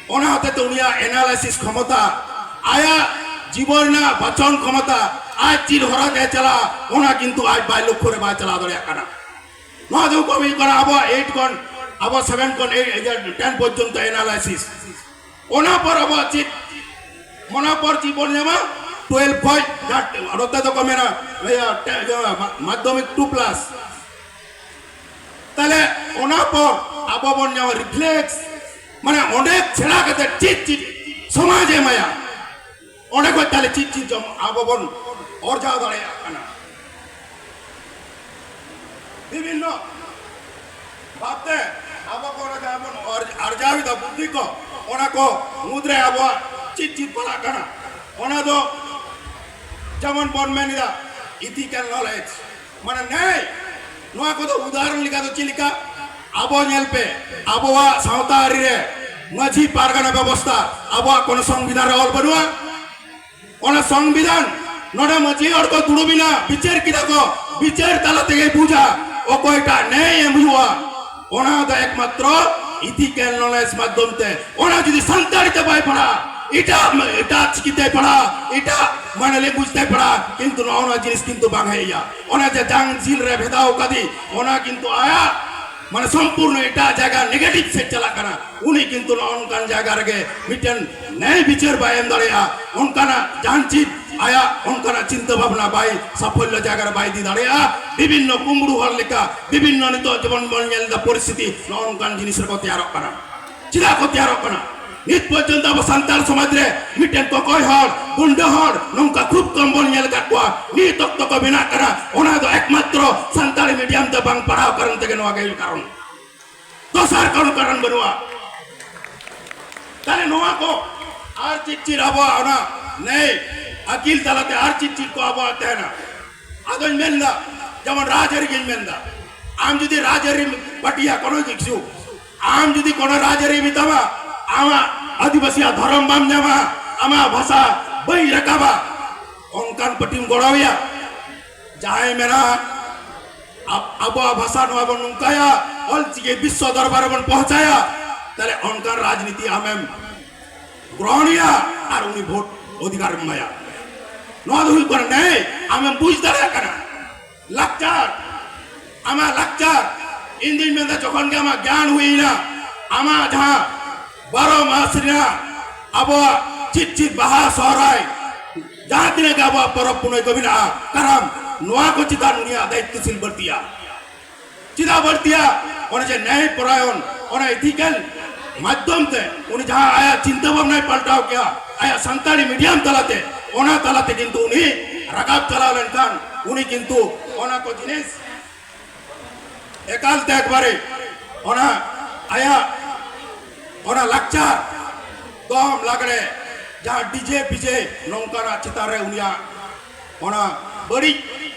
ᱚᱱᱟ ᱦᱚᱛᱮ ᱛᱮ ᱩᱱᱤᱭᱟᱜ ᱮᱱᱟᱞᱟᱭᱥᱤᱥ ᱠᱷᱚᱢᱚᱛᱟ, ᱟᱭᱟᱜ ᱡᱤᱵᱚᱱ ᱨᱮᱱᱟᱜ ᱵᱟᱪᱚᱱ ᱠᱷᱚᱢᱚᱛᱟ, ᱟᱡ ᱪᱮᱫ ᱦᱚᱨᱟ ᱛᱮ ᱪᱟᱞᱟᱜᱼᱟ, ᱚᱱᱟ ᱠᱤᱱᱛᱩ ᱟᱡ ᱵᱟᱭ ᱞᱚᱠᱠᱷᱚ ᱨᱮ ᱵᱟᱭ ᱪᱟᱞᱟᱣ ᱫᱟᱲᱮᱭᱟᱜ ᱠᱟᱱᱟ᱾ ᱱᱚᱣᱟ ᱫᱚ ᱠᱚ ᱦᱩᱭᱩᱜ ᱠᱟᱱᱟ ᱟᱵᱚᱣᱟᱜ ᱮᱭᱤᱴ ᱠᱷᱚᱱ, ᱟᱵᱚ ᱥᱮᱵᱷᱮᱱ ᱠᱷᱚᱱ ᱮᱭᱤᱴ, ᱴᱮᱱ ᱯᱚᱨᱡᱚᱱᱛᱚ ᱮᱱᱟᱞᱟᱭᱥᱤᱥ᱾ ᱚᱱᱟ ᱯᱚᱨ ᱟᱵᱚᱣᱟᱜ ᱪᱮᱫ, ᱚᱱᱟ ᱯᱚᱨ ᱪᱮᱫ ᱵᱚᱱ ᱧᱟᱢᱟ? ᱴᱩᱭᱮᱞᱵᱷ ᱠᱷᱚᱡ ᱡᱟᱦᱟᱸ ᱱᱚᱛᱮ ᱫᱚᱠᱚ ᱢᱮᱱᱟ, ᱤᱭᱟᱹ, ᱴᱮ-, ᱤᱭᱟᱹ, ᱢᱟ-, ᱢᱟᱫᱽᱫᱷᱚᱢᱤᱠ ᱴᱩ ᱯᱞᱟᱥ᱾ ᱛᱟᱦᱞᱮ ᱚᱱᱟ ᱯᱚᱨ ᱟᱵᱚ ᱵᱚᱱ ᱧᱟᱢᱟ ᱨᱤᱯᱷᱞᱮᱠᱥ, ᱢᱟᱱᱮ ᱚᱸᱰᱮ ᱥᱮᱬᱟ ᱠᱟᱛᱮ ᱪᱮᱫ ᱪᱮᱫ ᱥᱚᱢᱟᱡᱽ ᱮ ᱮᱢᱟᱭᱟ, ᱚᱸᱰᱮ ᱠᱷᱚᱡ ᱛᱟᱦᱞᱮ ᱪᱮᱫ ᱪᱮᱫ ᱡᱚᱢ ᱟᱵᱚ ᱵᱚᱱ ᱚᱨᱡᱟᱣ ᱫᱟᱲᱮᱭᱟᱜ ᱠᱟᱱᱟ᱾ ᱵᱤᱵᱷᱤᱱᱱᱚ ᱵᱷᱟᱵᱛᱮ ᱟᱵᱚ ᱠᱚ ᱚᱱᱟ ᱡᱟᱦᱟᱸ ᱵᱚᱱ ᱚᱨ-, ᱟᱨᱡᱟᱣ ᱮᱫᱟ ᱵᱩᱫᱽᱫᱷᱤ ᱠᱚ, ᱚᱱᱟ ᱠᱚ ᱢᱩᱫᱽᱨᱮ ᱟᱵᱚᱣᱟᱜ ᱪᱮᱫ ᱪᱮᱫ ᱯᱟᱲᱟᱜ ᱠᱟᱱᱟ, ᱚᱱᱟ ᱫᱚ ᱡᱮᱢᱚᱱ ᱵᱚᱱ ᱢᱮᱱ ᱮᱫᱟ ethical knowledge, ᱢᱟᱱᱮ ᱱᱮᱭ᱾ ᱱᱚᱣᱟ ᱠᱚᱫᱚ ᱩᱫᱟᱦᱚᱨᱚᱱ ᱞᱮᱠᱟ ᱫᱚ ᱪᱮᱫ ᱞᱮᱠᱟ? ᱟᱵᱚ ᱧᱮᱞ ᱯᱮ, ᱟᱵᱚᱣᱟᱜ ᱥᱟᱶᱛᱟ ᱟᱹᱨᱤ ᱨᱮ ᱢᱟᱹᱡᱷᱤ ᱯᱟᱨᱜᱟᱱᱟ ᱵᱮᱵᱚᱥᱛᱷᱟ ᱟᱵᱚᱣᱟᱜ ᱠᱳᱱᱳ ᱥᱚᱝᱵᱤᱫᱷᱟᱱ ᱨᱮ ᱚᱞ ᱵᱟᱹᱱᱩᱜᱼᱟ᱾ ᱚᱱᱟ ᱥᱚᱝᱵᱤᱫᱷᱟᱱ ᱱᱚᱰᱮ ᱢᱟᱹᱡᱷᱤ ᱦᱚᱲ ᱠᱚ ᱫᱩᱲᱩᱵ ᱮᱱᱟ, ᱵᱤᱪᱟᱹᱨ ᱠᱮᱫᱟ ᱠᱚ, ᱵᱤᱪᱟᱹᱨ ᱛᱟᱞᱟ ᱛᱮᱜᱮ ᱵᱩᱡᱟ ᱚᱠᱚᱭᱴᱟᱜ ᱱᱮᱭ ᱮᱢ ᱦᱩᱭᱩᱜᱼᱟ᱾ ᱚᱱᱟ ᱫᱚ ᱮᱠᱢᱟᱛᱨᱚ ethical knowledge ᱢᱟᱫᱽᱫᱷᱚᱢ ᱛᱮ᱾ ᱚᱱᱟ ᱡᱩᱫᱤ ᱥᱟᱱᱛᱟᱲᱤ ᱛᱮ ᱵᱟᱭ ᱯᱟᱲᱦᱟᱜᱼᱟ, ᱮᱴᱟᱜ, ᱮᱴᱟᱜ ᱪᱤᱠᱤ ᱛᱮᱭ ᱯᱟᱲᱦᱟᱜᱼᱟ, ᱮᱴᱟᱜ ᱢᱟᱱᱮ language ᱛᱮᱭ ᱯᱟᱲᱦᱟᱜᱼᱟ, ᱠᱤᱱᱛᱩ ᱱᱚᱜᱼᱚ ᱱᱚᱣᱟ ᱡᱤᱱᱤᱥ ᱠᱤᱱᱛᱩ ᱵᱟᱝ ᱦᱮᱡ ᱟᱭᱟ᱾ ᱚᱱᱟ ᱡᱮ ᱡᱟᱝ ᱡᱤᱞ ᱨᱮ ᱵᱷᱮᱫᱟᱣ ᱠᱟᱫᱮ, ᱚᱱᱟ ᱠᱤᱱᱛᱩ ᱟᱭᱟᱜ ᱢᱟᱱᱮ ᱥᱚᱢᱯᱩᱨᱱᱚ ᱮᱴᱟᱜ ᱡᱟᱭᱜᱟ negative ᱥᱮᱫ ᱪᱟᱞᱟᱜ ᱠᱟᱱᱟ᱾ ᱩᱱᱤ ᱠᱤᱱᱛᱩ ᱱᱚᱜᱼᱚ ᱱᱚᱝᱠᱟᱱ ᱡᱟᱭᱜᱟ ᱨᱮᱜᱮ ᱢᱤᱫᱴᱮᱱ ᱱᱮᱭ ᱵᱤᱪᱟᱹᱨ ᱵᱟᱭ ᱮᱢ ᱫᱟᱲᱮᱭᱟᱜᱼᱟ, ᱚᱱᱠᱟᱱᱟᱜ ᱡᱟᱦᱟᱱ ᱪᱮᱫ ᱟᱭᱟᱜ ᱚᱱᱠᱟᱱᱟᱜ ᱪᱤᱱᱛᱟᱹ ᱵᱷᱟᱵᱽᱱᱟ ᱵᱟᱭ ᱥᱟᱯᱷᱚᱞᱞᱚ ᱡᱟᱭᱜᱟ ᱨᱮ ᱵᱟᱭ ᱤᱫᱤ ᱫᱟᱲᱮᱭᱟᱜᱼᱟ᱾ ᱵᱤᱵᱷᱤᱱᱱᱚ ᱠᱩᱢᱵᱽᱲᱩ ᱦᱚᱲ ᱞᱮᱠᱟ, ᱵᱤᱵᱷᱤᱱᱱᱚ ᱱᱤᱛᱚᱜ ᱡᱮᱢᱚᱱ ᱵᱚᱱ ᱧᱮᱞ ᱮᱫᱟ ᱯᱚᱨᱤᱥᱛᱷᱤᱛᱤ, ᱱᱚᱜᱼᱚ ᱱᱚᱝᱠᱟᱱ ᱡᱤᱱᱤᱥ ᱨᱮᱠᱚ ᱛᱮᱭᱟᱨᱚᱜ ᱠᱟᱱᱟ᱾ ᱪᱮᱫᱟᱜ ᱠᱚ ᱛᱮᱭᱟᱨᱚᱜ ᱠᱟᱱᱟ? ᱱᱤᱛ ᱯᱚᱨᱡᱚᱱᱛᱚ ᱟᱵᱚ ᱥᱟᱱᱛᱟᱲ ᱥᱚᱢᱟᱡᱽ ᱨᱮ ᱢᱤᱫᱴᱮᱱ ᱠᱚᱠᱚᱭ ᱦᱚᱲ, ᱜᱩᱱᱰᱟᱹ ᱦᱚᱲ ᱱᱚᱝᱠᱟ ᱠᱷᱩᱵ ᱠᱚᱢ ᱵᱚᱱ ᱧᱮᱞ ᱟᱠᱟᱫ ᱠᱚᱣᱟ᱾ ᱱᱤᱛ ᱚᱠᱛᱚ ᱠᱚ ᱵᱮᱱᱟᱜ ᱠᱟᱱᱟ, ᱚᱱᱟ ᱫᱚ ᱮᱠᱢᱟᱛᱨᱚ ᱥᱟᱱᱛᱟᱲᱤ ᱢᱤᱰᱤᱭᱟᱢ ᱛᱮ ᱵᱟᱝ ᱯᱟᱲᱦᱟᱣ ᱠᱟᱨᱚᱱ ᱛᱮᱜᱮ ᱱᱚᱣᱟ ᱜᱮ ᱦᱩᱭᱩᱜ ᱠᱟᱨᱚᱱ᱾ ᱫᱚᱥᱟᱨ ᱠᱳᱱᱳ ᱠᱟᱨᱚᱱ ᱵᱟᱹᱱᱩᱜᱼᱟ᱾ ᱛᱟᱦᱞᱮ ᱱᱚᱣᱟ ᱠᱚ ᱟᱨ ᱪᱮᱫ ᱪᱮᱫ ᱟᱵᱚᱣᱟᱜ ᱚᱱᱟ ᱱᱮᱭ ᱟᱹᱠᱤᱞ ᱛᱟᱞᱟᱛᱮ ᱟᱨ ᱪᱮᱫ ᱪᱮᱫ ᱠᱚ ᱟᱵᱚᱣᱟᱜ ᱛᱟᱦᱮᱱᱟ? ᱟᱫᱚᱧ ᱢᱮᱱᱫᱟ, ᱡᱮᱢᱚᱱ ᱨᱟᱡᱽᱟᱹᱨᱤ ᱜᱤᱧ ᱢᱮᱱᱫᱟ, ᱟᱢ ᱡᱩᱫᱤ ᱨᱟᱡᱽᱟᱹᱨᱤ ᱯᱟᱹᱴᱤᱭᱟ ᱠᱳᱱᱳ ᱠᱤᱪᱷᱩ, ᱟᱢ ᱡᱩᱫᱤ ᱠᱳᱱᱳ ᱨᱟᱡᱽᱟᱹᱨᱤ ᱢᱮᱛᱟᱢᱟ, ᱟᱢᱟᱜ ᱟᱹᱫᱤᱵᱟᱹᱥᱤᱭᱟᱜ ᱫᱷᱚᱨᱚᱢ ᱵᱟᱢ ᱧᱟᱢᱟ, ᱟᱢᱟᱜ ᱵᱷᱟᱥᱟ ᱵᱟᱹᱧ ᱨᱟᱠᱟᱵᱟ, ᱚᱱᱠᱟᱱ ᱯᱟᱹᱴᱤᱢ ᱜᱚᱲᱚᱣᱟᱭᱟ? ᱡᱟᱦᱟᱸᱭ ᱢᱮᱱᱟ ᱟᱵ- ᱟᱵᱚᱣᱟᱜ ᱵᱷᱟᱥᱟ ᱱᱚᱣᱟ ᱵᱚᱱ ᱱᱚᱝᱠᱟᱭᱟ, ᱚᱞᱪᱤᱠᱤ ᱵᱤᱥᱥᱚ ᱫᱚᱨᱵᱟᱨ ᱨᱮᱵᱚᱱ ᱯᱚᱦᱪᱟᱭᱟ, ᱛᱟᱦᱞᱮ ᱚᱱᱠᱟᱱ ᱨᱟᱡᱽᱱᱤᱛᱤ ᱟᱢᱮᱢ ᱜᱨᱚᱦᱚᱱᱮᱭᱟ ᱟᱨ ᱩᱱᱤ ᱵᱷᱳᱴ ᱚᱫᱷᱤᱠᱟᱨ ᱮᱢ ᱮᱢᱟᱭᱟ᱾ ᱱᱚᱣᱟ ᱫᱚ ᱦᱩᱭᱩᱜ ᱠᱟᱱᱟ ᱱᱮᱭ, ᱟᱢᱮᱢ ᱵᱩᱡᱽ ᱫᱟᱲᱮᱭᱟᱜ ᱠᱟᱱᱟ᱾ ᱞᱟᱠᱪᱟᱨ, ᱟᱢᱟᱜ ᱞᱟᱠᱪᱟᱨ, ᱤᱧ ᱫᱩᱧ ᱢᱮᱱᱫᱟ ᱡᱚᱠᱷᱚᱱ ᱜᱮ ᱟᱢᱟᱜ ᱜᱮᱭᱟᱱ ᱦᱩᱭᱱᱟ, ᱟᱢᱟᱜ ᱡᱟᱦᱟᱸ ᱵᱟᱨᱚ ᱢᱟᱥ ᱨᱮᱱᱟᱜ ᱟᱵᱚᱣᱟᱜ ᱪᱮᱫ ᱪᱮᱫ ᱵᱟᱦᱟ, ᱥᱚᱦᱨᱟᱭ, ᱡᱟᱦᱟᱸ ᱛᱤᱱᱟᱹᱜ ᱜᱮ ᱟᱵᱚᱣᱟᱜ ᱯᱚᱨᱚᱵᱽ ᱯᱩᱱᱟᱹᱭ ᱠᱚ ᱢᱮᱱᱟᱜᱼᱟ, ᱠᱟᱨᱟᱢ, ᱱᱚᱣᱟ ᱠᱚ ᱪᱮᱛᱟᱱ ᱩᱱᱤᱭᱟᱜ ᱫᱟᱭᱤᱛᱛᱚᱥᱤᱞ ᱵᱟᱹᱲᱛᱤᱜᱼᱟ᱾ ᱪᱮᱫᱟᱜ ᱵᱟᱹᱲᱛᱤᱜᱼᱟ? ᱚᱱᱮ ᱡᱮ ᱱᱮᱭ ᱯᱚᱨᱟᱭᱚᱱ, ᱚᱱᱟ ethical ᱢᱟᱫᱽᱫᱷᱚᱢ ᱛᱮ ᱩᱱᱤ ᱡᱟᱦᱟᱸ ᱟᱭᱟᱜ ᱪᱤᱱᱛᱟᱹ ᱵᱷᱟᱵᱽᱱᱟᱭ ᱯᱟᱞᱴᱟᱣ ᱠᱮᱜᱼᱟ, ᱟᱭᱟᱜ ᱥᱟᱱᱛᱟᱲᱤ medium ᱛᱟᱞᱟᱛᱮ, ᱚᱱᱟ ᱛᱟᱞᱟᱛᱮ ᱠᱤᱱᱛᱩ ᱩᱱᱤ ᱨᱟᱠᱟᱵ ᱪᱟᱞᱟᱣ ᱞᱮᱱᱠᱷᱟᱱ ᱩᱱᱤ ᱠᱤᱱᱛᱩ ᱚᱱᱟ ᱠᱚ ᱡᱤᱱᱤᱥ ᱮᱠᱟᱞ ᱛᱮ ᱮᱠᱵᱟᱨᱮ ᱚᱱᱟ ᱟᱭᱟᱜ ᱚᱱᱟ ᱞᱟᱠᱪᱟᱨ, ᱫᱚᱝ ᱞᱟᱜᱽᱲᱮ, ᱡᱟᱦᱟᱸ ᱰᱤᱡᱮ ᱯᱤᱡᱮ, ᱱᱚᱝᱠᱟᱱᱟᱜ ᱪᱮᱛᱟᱱ ᱨᱮ ᱩᱱᱤᱭᱟᱜ ᱚᱱᱟ ᱵᱟᱹᱲᱤᱡ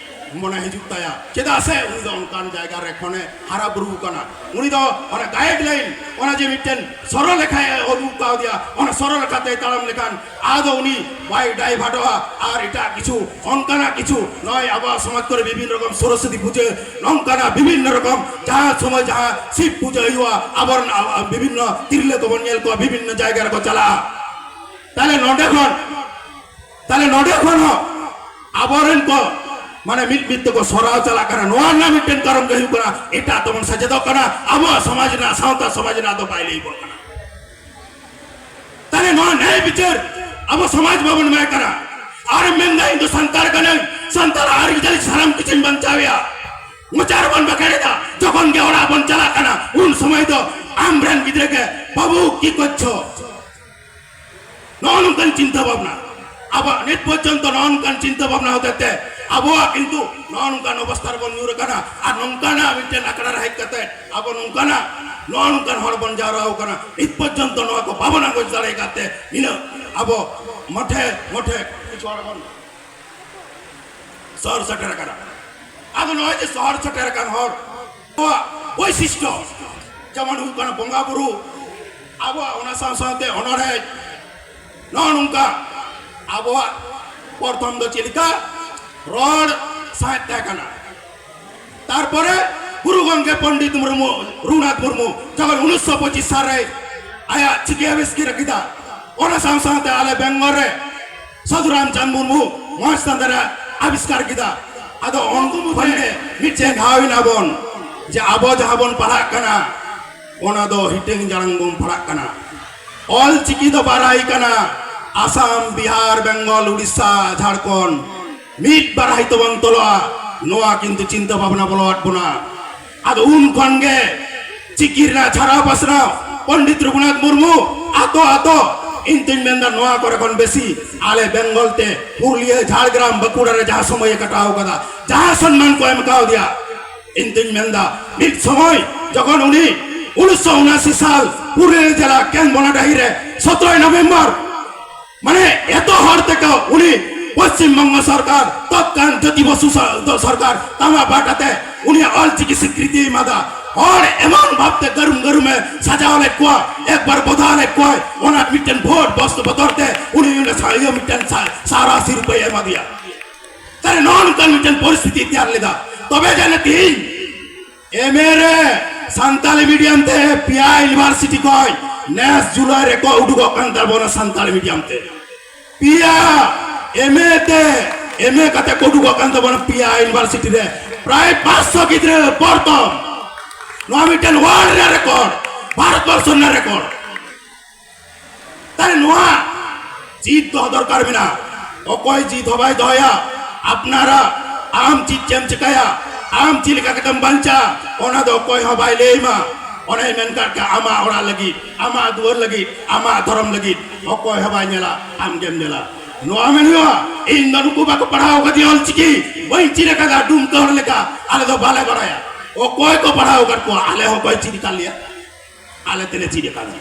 ᱢᱚᱱᱮ ᱦᱤᱡᱩᱜ ᱛᱟᱭᱟ᱾ ᱪᱮᱫᱟᱜ ᱥᱮ ᱩᱱᱤ ᱫᱚ ᱚᱱᱠᱟᱱ ᱡᱟᱭᱜᱟ ᱨᱮ ᱠᱷᱚᱱᱮ ᱦᱟᱨᱟ ᱵᱩᱨᱩ ᱟᱠᱟᱱᱟ᱾ ᱩᱱᱤ ᱫᱚ ᱚᱱᱟ guideline, ᱚᱱᱟ ᱡᱮ ᱢᱤᱫᱴᱮᱱ ᱥᱚᱨᱚᱞ ᱨᱮᱠᱷᱟᱭ ᱩᱫᱩᱜ ᱠᱟᱣᱫᱮᱭᱟ, ᱚᱱᱟ ᱥᱚᱨᱚᱞ ᱨᱮᱠᱷᱟ ᱛᱮᱭ ᱛᱟᱲᱟᱢ ᱞᱮᱠᱷᱟᱱ ᱟᱫᱚ ᱩᱱᱤ ᱵᱟᱭ divert ᱚᱜᱼᱟ᱾ ᱟᱨ ᱮᱴᱟᱜ ᱠᱤᱪᱷᱩ, ᱚᱱᱠᱟᱱᱟᱜ ᱠᱤᱪᱷᱩ ᱱᱚᱜᱼᱚᱭ ᱟᱵᱚᱣᱟᱜ ᱥᱚᱢᱟᱡᱽ ᱠᱚᱨᱮ ᱵᱤᱵᱷᱤᱱᱱᱚ ᱨᱚᱠᱚᱢ ᱥᱚᱨᱚᱥᱚᱛᱤ ᱯᱩᱡᱟᱹ, ᱱᱚᱝᱠᱟᱱᱟᱜ ᱵᱤᱵᱷᱤᱱᱱᱚ ᱨᱚᱠᱚᱢ ᱡᱟᱦᱟᱸ ᱥᱚᱢᱚᱭ ᱡᱟᱦᱟᱸ ᱥᱤᱵ ᱯᱩᱡᱟᱹ ᱦᱩᱭᱩᱜᱼᱟ, ᱟᱵᱚᱨᱮᱱ ᱟᱵᱚ ᱵᱤᱵᱷᱤᱱᱱᱚ ᱛᱤᱨᱞᱟᱹ ᱠᱚᱵᱚᱱ ᱧᱮᱞ ᱠᱚᱣᱟ ᱵᱤᱵᱷᱤᱱᱱᱚ ᱡᱟᱭᱜᱟ ᱨᱮᱠᱚ ᱪᱟᱞᱟᱜᱼᱟ᱾ ᱛᱟᱦᱞᱮ ᱱᱚᱰᱮ ᱠᱷᱚᱱ, ᱛᱟᱦᱞᱮ ᱱᱚᱰᱮ ᱠᱷᱚᱱ ᱦᱚᱸ ᱟᱵᱚᱨᱮᱱ ᱠᱚ ᱢᱟᱱᱮ ᱢᱤᱫ ᱢᱤᱫ ᱛᱮᱠᱚ ᱥᱚᱨᱟᱣ ᱪᱟᱞᱟᱜ ᱠᱟᱱᱟ᱾ ᱱᱚᱣᱟ ᱨᱮᱱᱟᱜ ᱢᱤᱫᱴᱮᱱ ᱠᱟᱨᱚᱱ ᱜᱮ ᱦᱩᱭᱩᱜ ᱠᱟᱱᱟ, ᱮᱴᱟᱜ ᱛᱮᱵᱚᱱ ᱥᱮᱪᱮᱫᱚᱜ ᱠᱟᱱᱟ, ᱟᱵᱚᱣᱟᱜ ᱥᱚᱢᱟᱡᱽ ᱨᱮᱱᱟᱜ, ᱥᱟᱶᱛᱟ ᱥᱚᱢᱟᱡᱽ ᱨᱮᱱᱟᱜ ᱫᱚ ᱵᱟᱭ ᱞᱟᱹᱭ ᱵᱚᱱ ᱠᱟᱱᱟ᱾ ᱛᱟᱦᱞᱮ ᱱᱚᱣᱟ ᱱᱮᱭ ᱵᱤᱪᱟᱹᱨ ᱟᱵᱚ ᱥᱚᱢᱟᱡᱽ ᱵᱟᱵᱚᱱ ᱮᱢᱟᱭ ᱠᱟᱱᱟ᱾ ᱟᱨᱮᱢ ᱢᱮᱱᱫᱟ ᱤᱧ ᱫᱚ ᱥᱟᱱᱛᱟᱲ ᱠᱟᱹᱱᱟᱹᱧ, ᱥᱟᱱᱛᱟᱲ ᱟᱹᱨᱤᱪᱟᱹᱞᱤ ᱥᱟᱱᱟᱢ ᱠᱤᱪᱷᱩᱧ ᱵᱟᱧᱪᱟᱣᱮᱭᱟ᱾ ᱢᱚᱪᱟ ᱨᱮᱵᱚᱱ ᱵᱟᱠᱷᱮᱲ ᱮᱫᱟ, ᱡᱚᱠᱷᱚᱱ ᱜᱮ ᱚᱲᱟᱜ ᱵᱚᱱ ᱪᱟᱞᱟᱜ ᱠᱟᱱᱟ ᱩᱱ ᱥᱚᱢᱚᱭ ᱫᱚ ᱟᱢᱨᱮᱱ ᱜᱤᱫᱽᱨᱟᱹ ᱜᱮ, "ᱵᱟᱹᱵᱩ ᱠᱤ ᱠᱚᱨᱪᱷᱚ?" ᱱᱚᱜᱼᱚ ᱱᱚᱝᱠᱟᱱ ᱪᱤᱱᱛᱟᱹ ᱵᱷᱟᱵᱽᱱᱟ᱾ ᱟᱵᱚᱣᱟᱜ ᱱᱤᱛ ᱯᱚᱨᱡᱚᱱᱛᱚ ᱱᱚᱜᱼᱚ ᱱᱚᱝᱠᱟᱱ ᱪᱤᱱᱛᱟᱹ ᱵᱷᱟᱵᱽᱱᱟ ᱦᱚᱛᱮᱡ ᱛᱮ ᱟᱵᱚᱣᱟᱜ ᱠᱤᱱᱛᱩ ᱱᱚᱜᱼᱚ ᱱᱚᱝᱠᱟᱱ ᱚᱵᱚᱥᱛᱷᱟ ᱨᱮᱵᱚᱱ ᱧᱩᱨ ᱟᱠᱟᱱᱟ᱾ ᱟᱨ ᱱᱚᱝᱠᱟᱱᱟᱜ ᱢᱤᱫᱴᱮᱱ ᱟᱠᱷᱲᱟ ᱨᱮ ᱦᱮᱡ ᱠᱟᱛᱮ ᱟᱵᱚ ᱱᱚᱝᱠᱟᱱᱟᱜ, ᱱᱚᱜᱼᱚ ᱱᱚᱝᱠᱟᱱ ᱦᱚᱲ ᱵᱚᱱ ᱡᱟᱣᱨᱟ ᱟᱠᱟᱱᱟ᱾ ᱱᱤᱛ ᱯᱚᱨᱡᱚᱱᱛᱚ ᱱᱚᱣᱟ ᱠᱚ ᱵᱟᱵᱚᱱ ᱟᱸᱜᱚᱪ ᱫᱟᱲᱮ ᱟᱠᱟᱫ ᱛᱮ ᱱᱤᱱᱟᱹᱜ ᱟᱵᱚ ᱢᱚᱴᱷᱮ ᱢᱚᱴᱷᱮ ᱠᱤᱪᱷᱩ ᱦᱚᱲ ᱵᱚᱱ ᱥᱚᱦᱚᱨ ᱥᱮᱴᱮᱨ ᱟᱠᱟᱱᱟ᱾ ᱟᱫᱚ ᱱᱚᱜᱼᱚᱭ ᱡᱮ ᱥᱚᱦᱚᱨ ᱥᱮᱴᱮᱨ ᱟᱠᱟᱱ ᱦᱚᱲ, ᱟᱵᱚᱣᱟᱜ ᱵᱳᱭᱥᱤᱥᱴᱚ ᱡᱮᱢᱚᱱ ᱦᱩᱭᱩᱜ ᱠᱟᱱᱟ ᱵᱚᱸᱜᱟ ᱵᱩᱨᱩ, ᱟᱵᱚᱣᱟᱜ ᱚᱱᱟ ᱥᱟᱶ ᱥᱟᱶᱛᱮ ᱚᱱᱚᱬᱦᱮ, ᱱᱚᱜᱼᱚ ᱱᱚᱝᱠᱟ ᱟᱵᱚᱣᱟᱜ ᱯᱨᱚᱛᱷᱚᱢ ᱫᱚ ᱪᱮᱫ ᱞᱮᱠᱟ ᱨᱚᱲ ᱥᱟᱶᱦᱮᱫ ᱛᱟᱦᱮᱸ ᱠᱟᱱᱟ᱾ ᱛᱟᱨᱯᱚᱨᱮ ᱜᱩᱨᱩ ᱜᱚᱢᱠᱮ ᱯᱚᱱᱰᱤᱛ ᱢᱩᱨᱢᱩ, ᱨᱚᱜᱷᱩᱱᱟᱛᱷ ᱢᱩᱨᱢᱩ ᱡᱚᱠᱷᱚᱱ ᱩᱱᱤᱥᱥᱚ ᱯᱚᱸᱪᱤᱥ ᱥᱟᱞ ᱨᱮ ᱟᱭᱟᱜ ᱪᱤᱠᱤ ᱟᱵᱤᱥᱠᱟᱨ ᱠᱮᱫᱟ, ᱚᱱᱟ ᱥᱟᱶ ᱥᱟᱶᱛᱮ ᱟᱞᱮ ᱵᱮᱝᱜᱚᱞ ᱨᱮ ᱥᱟᱫᱷᱩ ᱨᱟᱢᱪᱟᱸᱫᱽ ᱢᱩᱨᱢᱩ ᱢᱚᱦᱮᱥ ᱪᱟᱸᱫᱽ ᱨᱮ ᱟᱵᱤᱥᱠᱟᱨ ᱠᱮᱫᱟ᱾ ᱟᱫᱚ ᱩᱱᱠᱩ ᱢᱩᱫᱽᱨᱮ ᱢᱤᱫᱴᱮᱱ ᱜᱷᱟᱣ ᱮᱱᱟ ᱵᱚᱱ ᱡᱮ ᱟᱵᱚ ᱡᱟᱦᱟᱸ ᱵᱚᱱ ᱯᱟᱲᱦᱟᱜ ᱠᱟᱱᱟ, ᱚᱱᱟ ᱫᱚ ᱦᱤᱴᱟᱹᱝ ᱡᱟᱲᱟᱝ ᱵᱚᱱ ᱯᱟᱲᱦᱟᱜ ᱠᱟᱱᱟ᱾ ᱚᱞ ᱪᱤᱠᱤ ᱫᱚ ᱵᱟᱲᱟᱭ ᱠᱟᱱᱟ ᱟᱥᱟᱢ, ᱵᱤᱦᱟᱨ, ᱵᱮᱝᱜᱚᱞ, ᱩᱲᱤᱥᱥᱟ, ᱡᱷᱟᱲᱠᱷᱚᱸᱰ, ᱢᱤᱫ ᱵᱟᱨ ᱦᱚᱭᱛᱳ ᱵᱟᱝ ᱛᱚᱞᱚᱜᱼᱟ᱾ ᱱᱚᱣᱟ ᱠᱤᱱᱛᱩ ᱪᱤᱱᱛᱟᱹ ᱵᱷᱟᱵᱽᱱᱟ ᱵᱚᱞᱚᱣᱟᱫ ᱵᱚᱱᱟ᱾ ᱟᱫᱚ ᱩᱱ ᱠᱷᱚᱱ ᱜᱮ ᱪᱤᱠᱤ ᱨᱮᱱᱟᱜ ᱪᱷᱟᱨᱟᱣ ᱯᱟᱥᱱᱟᱣ ᱯᱚᱱᱰᱤᱛ ᱨᱚᱜᱷᱩᱱᱟᱛᱷ ᱢᱩᱨᱢᱩ ᱟᱛᱳ ᱟᱛᱳ, ᱤᱧ ᱛᱩᱧ ᱢᱮᱱᱫᱟ ᱱᱚᱣᱟ ᱠᱚᱨᱮ ᱠᱷᱚᱱ ᱵᱮᱥᱤ ᱟᱞᱮ ᱵᱮᱝᱜᱚᱞ ᱛᱮ ᱯᱩᱨᱩᱞᱤᱭᱟᱹ, ᱡᱷᱟᱲᱜᱨᱟᱢ, ᱵᱟᱸᱠᱩᱲᱟ ᱨᱮ ᱡᱟᱦᱟᱸ ᱥᱚᱢᱚᱭᱮ ᱠᱟᱴᱟᱣ ᱠᱟᱫᱟ, ᱡᱟᱦᱟᱸ ᱥᱚᱱᱢᱟᱱ ᱠᱚ ᱮᱢ ᱠᱟᱣᱫᱮᱭᱟ, ᱤᱧ ᱫᱩᱧ ᱢᱮᱱᱫᱟ, ᱢᱤᱫ ᱥᱚᱢᱚᱭ ᱡᱚᱠᱷᱚᱱ ᱩᱱᱤ ᱩᱱᱤᱥᱥᱚ ᱩᱱᱟᱥᱤ ᱥᱟᱞ ᱯᱩᱨᱩᱞᱤᱭᱟᱹ ᱡᱮᱞᱟ ᱠᱮᱱᱫᱽ ᱵᱚᱱᱟᱰᱟᱹᱦᱤ ᱨᱮ ᱥᱚᱛᱨᱚᱭ ᱱᱚᱵᱷᱮᱢᱵᱚᱨ, ᱢᱟᱱᱮ, ᱮᱛᱚ ᱦᱚᱲ ᱛᱮᱠᱚ ᱩᱱᱤ ᱯᱚᱥᱪᱤᱢ ᱵᱚᱝᱜᱚ ᱥᱚᱨᱠᱟᱨ, ᱛᱚᱛᱠᱟᱞ ᱡᱳᱛᱤ ᱵᱚᱥᱩ ᱥᱚ-, ᱫᱚ ᱥᱚᱨᱠᱟᱨ ᱛᱟᱢᱟ ᱯᱟᱦᱴᱟ ᱛᱮ ᱩᱱᱤᱭᱟᱜ ᱚᱞ ᱪᱤᱠᱤ ᱥᱤᱠᱨᱤᱛᱤᱭ ᱮᱢᱟᱫᱟ᱾ ᱦᱚᱲ ᱮᱢᱚᱱ ᱵᱷᱟᱵᱛᱮ ᱜᱟᱹᱨᱩᱢ ᱜᱟᱹᱨᱩᱢ ᱮ ᱥᱟᱡᱟᱣ ᱞᱮᱫ ᱠᱚᱣᱟ, ᱮᱠᱵᱟᱨ ᱵᱚᱫᱷᱟᱣ ᱞᱮᱫ ᱠᱚᱣᱟᱭ᱾ ᱚᱱᱟ ᱢᱤᱫᱴᱮᱱ ᱵᱷᱳᱴ ᱵᱚᱥ ᱵᱚᱫᱚᱞ ᱛᱮ ᱩᱱᱤ ᱚᱸᱰᱮ ᱥᱟ-, ᱤᱭᱟᱹ ᱢᱤᱫᱴᱮᱱ ᱥᱟ-, ᱥᱟᱨᱟ ᱥᱤᱨᱯᱟᱹᱭ ᱮᱢᱟ ᱫᱮᱭᱟ᱾ ᱛᱟᱦᱞᱮ ᱱᱚᱜᱼᱚ ᱱᱚᱝᱠᱟᱱ ᱢᱤᱫᱴᱮᱱ ᱯᱚᱨᱤᱥᱛᱷᱤᱛᱤ ᱛᱮᱭᱟᱨ ᱞᱮᱫᱟ᱾ ᱛᱚᱵᱮ ᱡᱟᱱᱮ ᱛᱤᱦᱤᱧ ᱮᱢ ᱮ ᱨᱮ ᱥᱟᱱᱛᱟᱞᱤ ᱢᱤᱰᱤᱭᱟᱢ ᱛᱮ ᱯᱮᱭᱟ ᱤᱭᱩᱱᱤᱵᱷᱟᱨᱥᱤᱴᱤ ᱠᱷᱚᱱ ᱱᱮᱥ ᱡᱩᱞᱟᱭ ᱨᱮᱠᱚ ᱩᱰᱩᱠᱚᱜ ᱠᱟᱱ ᱛᱟᱵᱚᱱᱟ ᱥᱟᱱᱛᱟᱞᱤ ᱢᱤᱰᱤᱭᱟᱢ ᱛᱮ᱾ ᱯᱮᱭᱟ ᱮᱢ ᱮ ᱛᱮ, ᱮᱢ ᱮ ᱠᱟᱛᱮ ᱠᱚ ᱩᱰᱩᱠᱚᱜ ᱠᱟᱱ ᱛᱟᱵᱚᱱᱟ ᱯᱮᱭᱟ ᱤᱭᱩᱱᱤᱵᱷᱟᱨᱥᱤᱴᱤ ᱨᱮ᱾ ᱯᱨᱟᱭ ᱯᱟᱸᱪᱥᱚ ᱜᱤᱫᱽᱨᱟᱹ ᱯᱨᱚᱛᱷᱚᱢ᱾ ᱱᱚᱣᱟ ᱢᱤᱫᱴᱮᱱ ᱣᱟᱨᱞᱰ ᱨᱮᱭᱟᱜ ᱨᱮᱠᱚᱨᱰ, ᱵᱷᱟᱨᱚᱛ ᱵᱚᱨᱥᱚ ᱨᱮᱱᱟᱜ ᱨᱮᱠᱚᱨᱰ᱾ ᱛᱟᱦᱞᱮ ᱱᱚᱣᱟ ᱡᱤᱫ ᱫᱚᱦᱚ ᱫᱚᱨᱠᱟᱨ ᱢᱮᱱᱟᱜᱼᱟ᱾ ᱚᱠᱚᱭ ᱡᱤᱫ ᱦᱚᱸ ᱵᱟᱭ ᱫᱚᱦᱚᱭᱟ᱾ ᱟᱯᱱᱟᱨᱟᱜ ᱟᱢ ᱪᱮᱫ ᱪᱮᱢ ᱪᱤᱠᱟᱹᱭᱟ, ᱟᱢ ᱪᱮᱫ ᱞᱮᱠᱟ ᱠᱟᱛᱮᱢ ᱵᱟᱧᱪᱟᱜᱼᱟ, ᱚᱱᱟ ᱫᱚ ᱚᱠᱚᱭ ᱦᱚᱸ ᱵᱟᱭ ᱞᱟᱹᱭ ᱟᱢᱟ᱾ ᱚᱱᱮᱧ ᱢᱮᱱ ᱠᱟᱜ ᱠᱟᱱ, ᱟᱢᱟᱜ ᱚᱲᱟᱜ ᱞᱟᱹᱜᱤᱫ, ᱟᱢᱟᱜ ᱫᱩᱣᱟᱹᱨ ᱞᱟᱹᱜᱤᱫ, ᱟᱢᱟᱜ ᱫᱷᱚᱨᱚᱢ ᱞᱟᱹᱜᱤᱫ ᱚᱠᱚᱭ ᱦᱚᱸ ᱵᱟᱭ ᱧᱮᱞᱟ, ᱟᱢ ᱜᱮᱢ ᱧᱮᱞᱟ᱾ ᱱᱚᱣᱟ ᱢᱮᱱ ᱦᱩᱭᱩᱜᱼᱟ, ᱤᱧ ᱫᱚ ᱱᱩᱠᱩ ᱵᱟᱠᱚ ᱯᱟᱲᱦᱟᱣ ᱟᱠᱟᱫᱤᱧᱟ ᱚᱞ ᱪᱤᱠᱤ, ᱵᱟᱹᱧ ᱪᱮᱫ ᱟᱠᱟᱫᱟ, ᱰᱩᱢᱠᱟᱹ ᱦᱚᱲ ᱞᱮᱠᱟ ᱟᱞᱮ ᱫᱚ ᱵᱟᱞᱮ ᱵᱟᱲᱟᱭᱟ᱾ ᱚᱠᱚᱭ ᱠᱚ ᱯᱟᱲᱦᱟᱣ ᱟᱠᱟᱫ ᱠᱚᱣᱟ? ᱟᱞᱮ ᱦᱚᱸ ᱚᱠᱚᱭ ᱪᱮᱫ ᱟᱠᱟᱫ ᱞᱮᱭᱟ? ᱟᱞᱮ ᱛᱮᱞᱮ ᱪᱮᱫ ᱟᱠᱟᱫᱟ᱾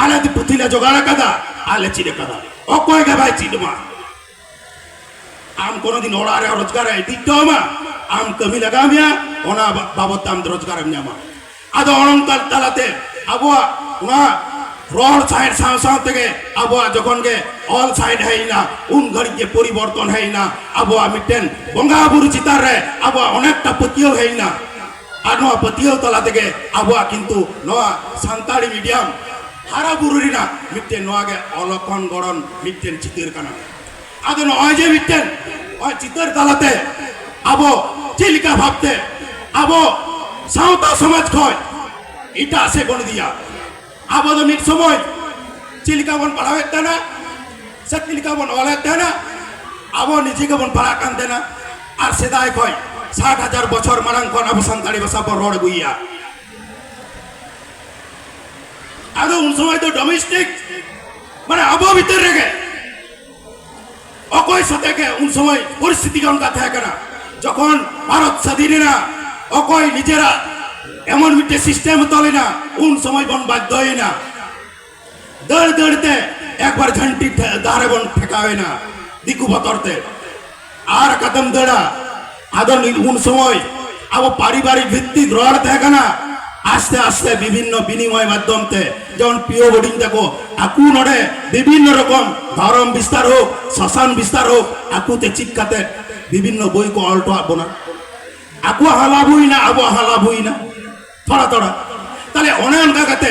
ᱟᱞᱮ ᱛᱮ ᱯᱩᱛᱷᱤ ᱞᱮ ᱡᱚᱜᱟᱲ ᱟᱠᱟᱫᱟ, ᱟᱞᱮ ᱪᱮᱫ ᱟᱠᱟᱫᱟ᱾ ᱚᱠᱚᱭ ᱜᱮ ᱵᱟᱭ ᱪᱮᱫ ᱟᱢᱟ᱾ ᱟᱢ ᱠᱳᱱᱳ ᱫᱤᱱ ᱚᱲᱟᱜ ᱨᱮ ᱨᱳᱡᱽᱜᱟᱨ ᱮ ᱤᱫᱤ ᱦᱚᱴᱚ ᱟᱢᱟ, ᱟᱢ ᱠᱟᱹᱢᱤ ᱞᱟᱜᱟᱣ ᱢᱮᱭᱟ, ᱚᱱᱟ ᱵᱟ- ᱵᱟᱵᱚᱫ ᱛᱮ ᱟᱢ ᱫᱚ ᱨᱳᱡᱽᱜᱟᱨ ᱮᱢ ᱧᱟᱢᱟ᱾ ᱟᱫᱚ ᱚᱱᱠᱟ ᱛᱟᱞᱟᱛᱮ ᱟᱵᱚᱣᱟᱜ ᱚᱱᱟ ᱨᱚᱲ ᱥᱟᱶᱦᱮᱫ ᱥᱟᱶ ᱥᱟᱶ ᱛᱮᱜᱮ ᱟᱵᱚᱣᱟᱜ ᱡᱚᱠᱷᱚᱱ ᱜᱮ ᱚᱞ ᱥᱟᱶᱦᱮᱫ ᱦᱮᱡ ᱮᱱᱟ, ᱩᱱ ᱜᱷᱟᱹᱲᱤᱡ ᱜᱮ ᱯᱚᱨᱤᱵᱚᱨᱛᱚᱱ ᱦᱮᱡ ᱮᱱᱟ᱾ ᱟᱵᱚᱣᱟᱜ ᱢᱤᱫᱴᱮᱱ ᱵᱚᱸᱜᱟ ᱵᱩᱨᱩ ᱪᱮᱛᱟᱱ ᱨᱮ ᱟᱵᱚᱣᱟᱜ ᱚᱱᱮᱠᱴᱟ ᱯᱟᱹᱛᱭᱟᱹᱣ ᱦᱮᱡ ᱮᱱᱟ᱾ ᱟᱨ ᱱᱚᱣᱟ ᱯᱟᱹᱛᱭᱟᱹᱣ ᱛᱟᱞᱟ ᱛᱮᱜᱮ ᱟᱵᱚᱣᱟᱜ ᱠᱤᱱᱛᱩ ᱱᱚᱣᱟ ᱥᱟᱱᱛᱟᱲᱤ ᱢᱤᱰᱤᱭᱟᱢ ᱦᱟᱨᱟ ᱵᱩᱨᱩ ᱨᱮᱱᱟᱜ ᱢᱤᱫᱴᱮᱱ ᱱᱚᱣᱟ ᱜᱮ ᱚᱞᱚᱠᱷᱚᱱ ᱜᱚᱲᱚᱱ ᱢᱤᱫᱴᱮᱱ ᱪᱤᱛᱟᱹᱨ ᱠᱟᱱᱟ᱾ ᱟᱫᱚ ᱱᱚᱜᱼᱚᱭ ᱡᱮ ᱢᱤᱫᱴᱮᱱ ᱱᱚᱜᱼᱚᱭ ᱪᱤᱛᱟᱹᱨ ᱛᱟᱞᱟᱛᱮ ᱟᱵᱚ ᱪᱮᱫ ᱞᱮᱠᱟ ᱵᱷᱟᱵᱛᱮ ᱟᱵᱚ ᱥᱟᱶᱛᱟ ᱥᱚᱢᱟᱡᱽ ᱠᱷᱚᱱ ᱮᱴᱟᱜ ᱥᱮᱫ ᱵᱚᱱ ᱤᱫᱤᱭᱟ᱾ ᱟᱵᱚ ᱫᱚ ᱢᱤᱫ ᱥᱚᱢᱚᱭ ᱪᱮᱫ ᱞᱮᱠᱟ ᱵᱚᱱ ᱯᱟᱲᱦᱟᱣᱮᱫ ᱛᱟᱦᱮᱱᱟ ᱥᱮ ᱪᱮᱫ ᱞᱮᱠᱟ ᱵᱚᱱ ᱚᱞᱮᱫ ᱛᱟᱦᱮᱱᱟ, ᱟᱵᱚ ᱱᱤᱡᱮ ᱜᱮᱵᱚᱱ ᱯᱟᱲᱦᱟᱜ ᱠᱟᱱ ᱛᱟᱦᱮᱱᱟ᱾ ᱟᱨ ᱥᱮᱫᱟᱭ ᱠᱷᱚᱱ ᱥᱟᱴ ᱦᱟᱡᱟᱨ ᱵᱚᱪᱷᱚᱨ ᱢᱟᱲᱟᱝ ᱠᱷᱚᱱ ᱟᱵᱚ ᱥᱟᱱᱛᱟᱲᱤ ᱵᱷᱟᱥᱟ ᱵᱚᱱ ᱨᱚᱲ ᱟᱹᱜᱩᱭᱮᱫᱼᱟ᱾ ᱟᱫᱚ ᱩᱱ ᱥᱚᱢᱚᱭ ᱫᱚ ᱰᱚᱢᱮᱥᱴᱤᱠ, ᱢᱟᱱᱮ ᱟᱵᱚ ᱵᱷᱤᱛᱤᱨ ᱨᱮᱜᱮ ᱚᱠᱚᱭ ᱥᱟᱛᱮ ᱜᱮ ᱩᱱ ᱥᱚᱢᱚᱭ ᱯᱚᱨᱤᱥᱛᱷᱤᱛᱤ ᱜᱮ ᱚᱱᱠᱟ ᱛᱟᱦᱮᱸ ᱠᱟᱱᱟ᱾ ᱡᱚᱠᱷᱚᱱ ᱵᱷᱟᱨᱚᱛ ᱥᱟᱹᱫᱷᱤᱱ ᱮᱱᱟ, ᱚᱠᱚᱭ ᱱᱤᱡᱮᱨᱟᱜ ᱮᱢᱚᱱ ᱢᱤᱫᱴᱮᱱ ᱥᱤᱥᱴᱮᱢ ᱛᱚᱞ ᱮᱱᱟ, ᱩᱱ ᱥᱚᱢᱚᱭ ᱵᱚᱱ ᱵᱟᱫᱽᱫᱷᱚᱭᱮᱱᱟ ᱫᱟᱹᱲ ᱫᱟᱹᱲ ᱛᱮ ᱮᱠᱵᱟᱨ ᱡᱷᱟᱱᱴᱤ ᱴᱷᱮ- ᱫᱟᱨᱮ ᱵᱚᱱ ᱴᱷᱮᱠᱟᱣ ᱮᱱᱟ ᱫᱤᱠᱩ ᱵᱚᱛᱚᱨ ᱛᱮ᱾ ᱟᱨ ᱚᱠᱟᱛᱮᱢ ᱫᱟᱹᱲᱟ? ᱟᱫᱚ ᱱᱤ- ᱩᱱ ᱥᱚᱢᱚᱭ ᱟᱵᱚ ᱯᱟᱨᱤᱵᱟᱨᱤᱠ ᱵᱷᱤᱛᱛᱤᱠ ᱨᱚᱲ ᱛᱟᱦᱮᱸ ᱠᱟᱱᱟ᱾ ᱟᱥᱛᱮ ᱟᱥᱛᱮ ᱵᱤᱵᱷᱤᱱᱱᱚ ᱵᱤᱱᱤᱢᱚᱭ ᱢᱟᱫᱽᱫᱷᱚᱢ ᱛᱮ, ᱡᱮᱢᱚᱱ ᱯᱤᱭᱳ ᱵᱳᱨᱰᱤᱝ ᱛᱟᱠᱚ, ᱟᱠᱚ ᱱᱚᱰᱮ ᱵᱤᱵᱷᱤᱱᱱᱚ ᱨᱚᱠᱚᱢ ᱫᱷᱚᱨᱚᱢ ᱵᱤᱥᱛᱟᱨ ᱦᱳᱠ, ᱥᱟᱥᱚᱱ ᱵᱤᱥᱛᱟᱨ ᱦᱳᱠ, ᱟᱠᱚ ᱛᱮ ᱪᱮᱫ ᱠᱟᱛᱮ ᱵᱤᱵᱷᱤᱱᱱᱚ ᱵᱳᱭ ᱠᱚ ᱚᱞ ᱦᱚᱴᱚᱣᱟᱜ ᱵᱚᱱᱟ᱾ ᱟᱠᱚᱣᱟᱜ ᱦᱚᱸ ᱞᱟᱵᱷ ᱦᱩᱭᱱᱟ, ᱟᱵᱚᱣᱟᱜ ᱦᱚᱸ ᱞᱟᱵᱷ ᱦᱩᱭᱱᱟ ᱛᱷᱚᱲᱟ ᱛᱷᱚᱲᱟ᱾ ᱛᱟᱦᱞᱮ ᱚᱱᱮ ᱚᱱᱠᱟ ᱠᱟᱛᱮ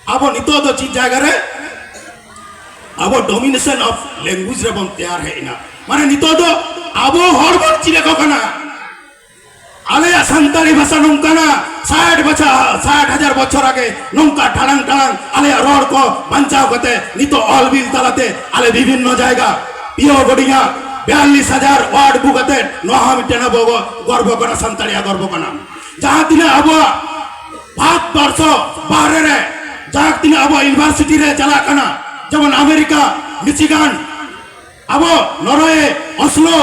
ᱟᱵᱚ ᱱᱤᱛᱚᱜ ᱫᱚ ᱪᱮᱫ ᱡᱟᱭᱜᱟ ᱨᱮ? ᱟᱵᱚ domination of language ᱨᱮᱵᱚᱱ ᱛᱮᱭᱟᱨ ᱦᱮᱡ ᱮᱱᱟ᱾ ᱢᱟᱱᱮ ᱱᱤᱛᱚᱜ ᱫᱚ ᱟᱵᱚ ᱦᱚᱲ ᱵᱚᱱ ᱪᱮᱫ ᱟᱠᱚ ᱠᱟᱱᱟ᱾ ᱟᱞᱮᱭᱟᱜ ᱥᱟᱱᱛᱟᱲᱤ ᱵᱷᱟᱥᱟ ᱱᱚᱝᱠᱟᱱᱟ, ᱥᱟᱴ ᱵᱚᱪᱷᱚᱨ, ᱥᱟᱴ ᱦᱟᱡᱟᱨ ᱵᱚᱪᱷᱚᱨ ᱟᱜᱮ ᱱᱚᱝᱠᱟ ᱴᱟᱲᱟᱝ ᱴᱟᱲᱟᱝ ᱟᱞᱮᱭᱟᱜ ᱨᱚᱲ ᱠᱚ ᱵᱟᱧᱪᱟᱣ ᱠᱟᱛᱮ ᱱᱤᱛᱚᱜ ᱚᱞ ᱵᱤᱞ ᱛᱟᱞᱟᱛᱮ ᱟᱞᱮ ᱵᱤᱵᱷᱤᱱᱱᱚ ᱡᱟᱭᱜᱟ, ᱯᱤᱭᱳ ᱵᱳᱨᱰᱤᱝ ᱟᱜ ᱵᱤᱭᱟᱞᱞᱤᱥ ᱦᱟᱡᱟᱨ word ᱵᱩᱠ ᱟᱛᱮ, ᱱᱚᱣᱟ ᱦᱚᱸ ᱢᱤᱫᱴᱮᱱ ᱟᱵᱚ ᱜᱚᱨᱵᱚ ᱠᱟᱱᱟ, ᱥᱟᱱᱛᱟᱲᱤᱭᱟᱜ ᱜᱚᱨᱵᱚ ᱠᱟᱱᱟ᱾ ᱡᱟᱦᱟᱸ ᱛᱤᱱᱟᱹᱜ ᱟᱵᱚᱣᱟᱜ ᱵᱷᱟᱨᱚᱛ ᱵᱚᱨᱥᱚ ᱵᱟᱦᱨᱮ ᱨᱮ ᱡᱟᱦᱟᱸ ᱛᱤᱱᱟᱹᱜ ᱟᱵᱚᱣᱟᱜ university ᱨᱮ ᱪᱟᱞᱟᱜ ᱠᱟᱱᱟ, ᱡᱮᱢᱚᱱ ᱟᱢᱮᱨᱤᱠᱟ, ᱢᱤᱪᱤᱜᱟᱱ, ᱟᱵᱚ ᱱᱚᱨᱣᱮ, ᱚᱥᱞᱳ,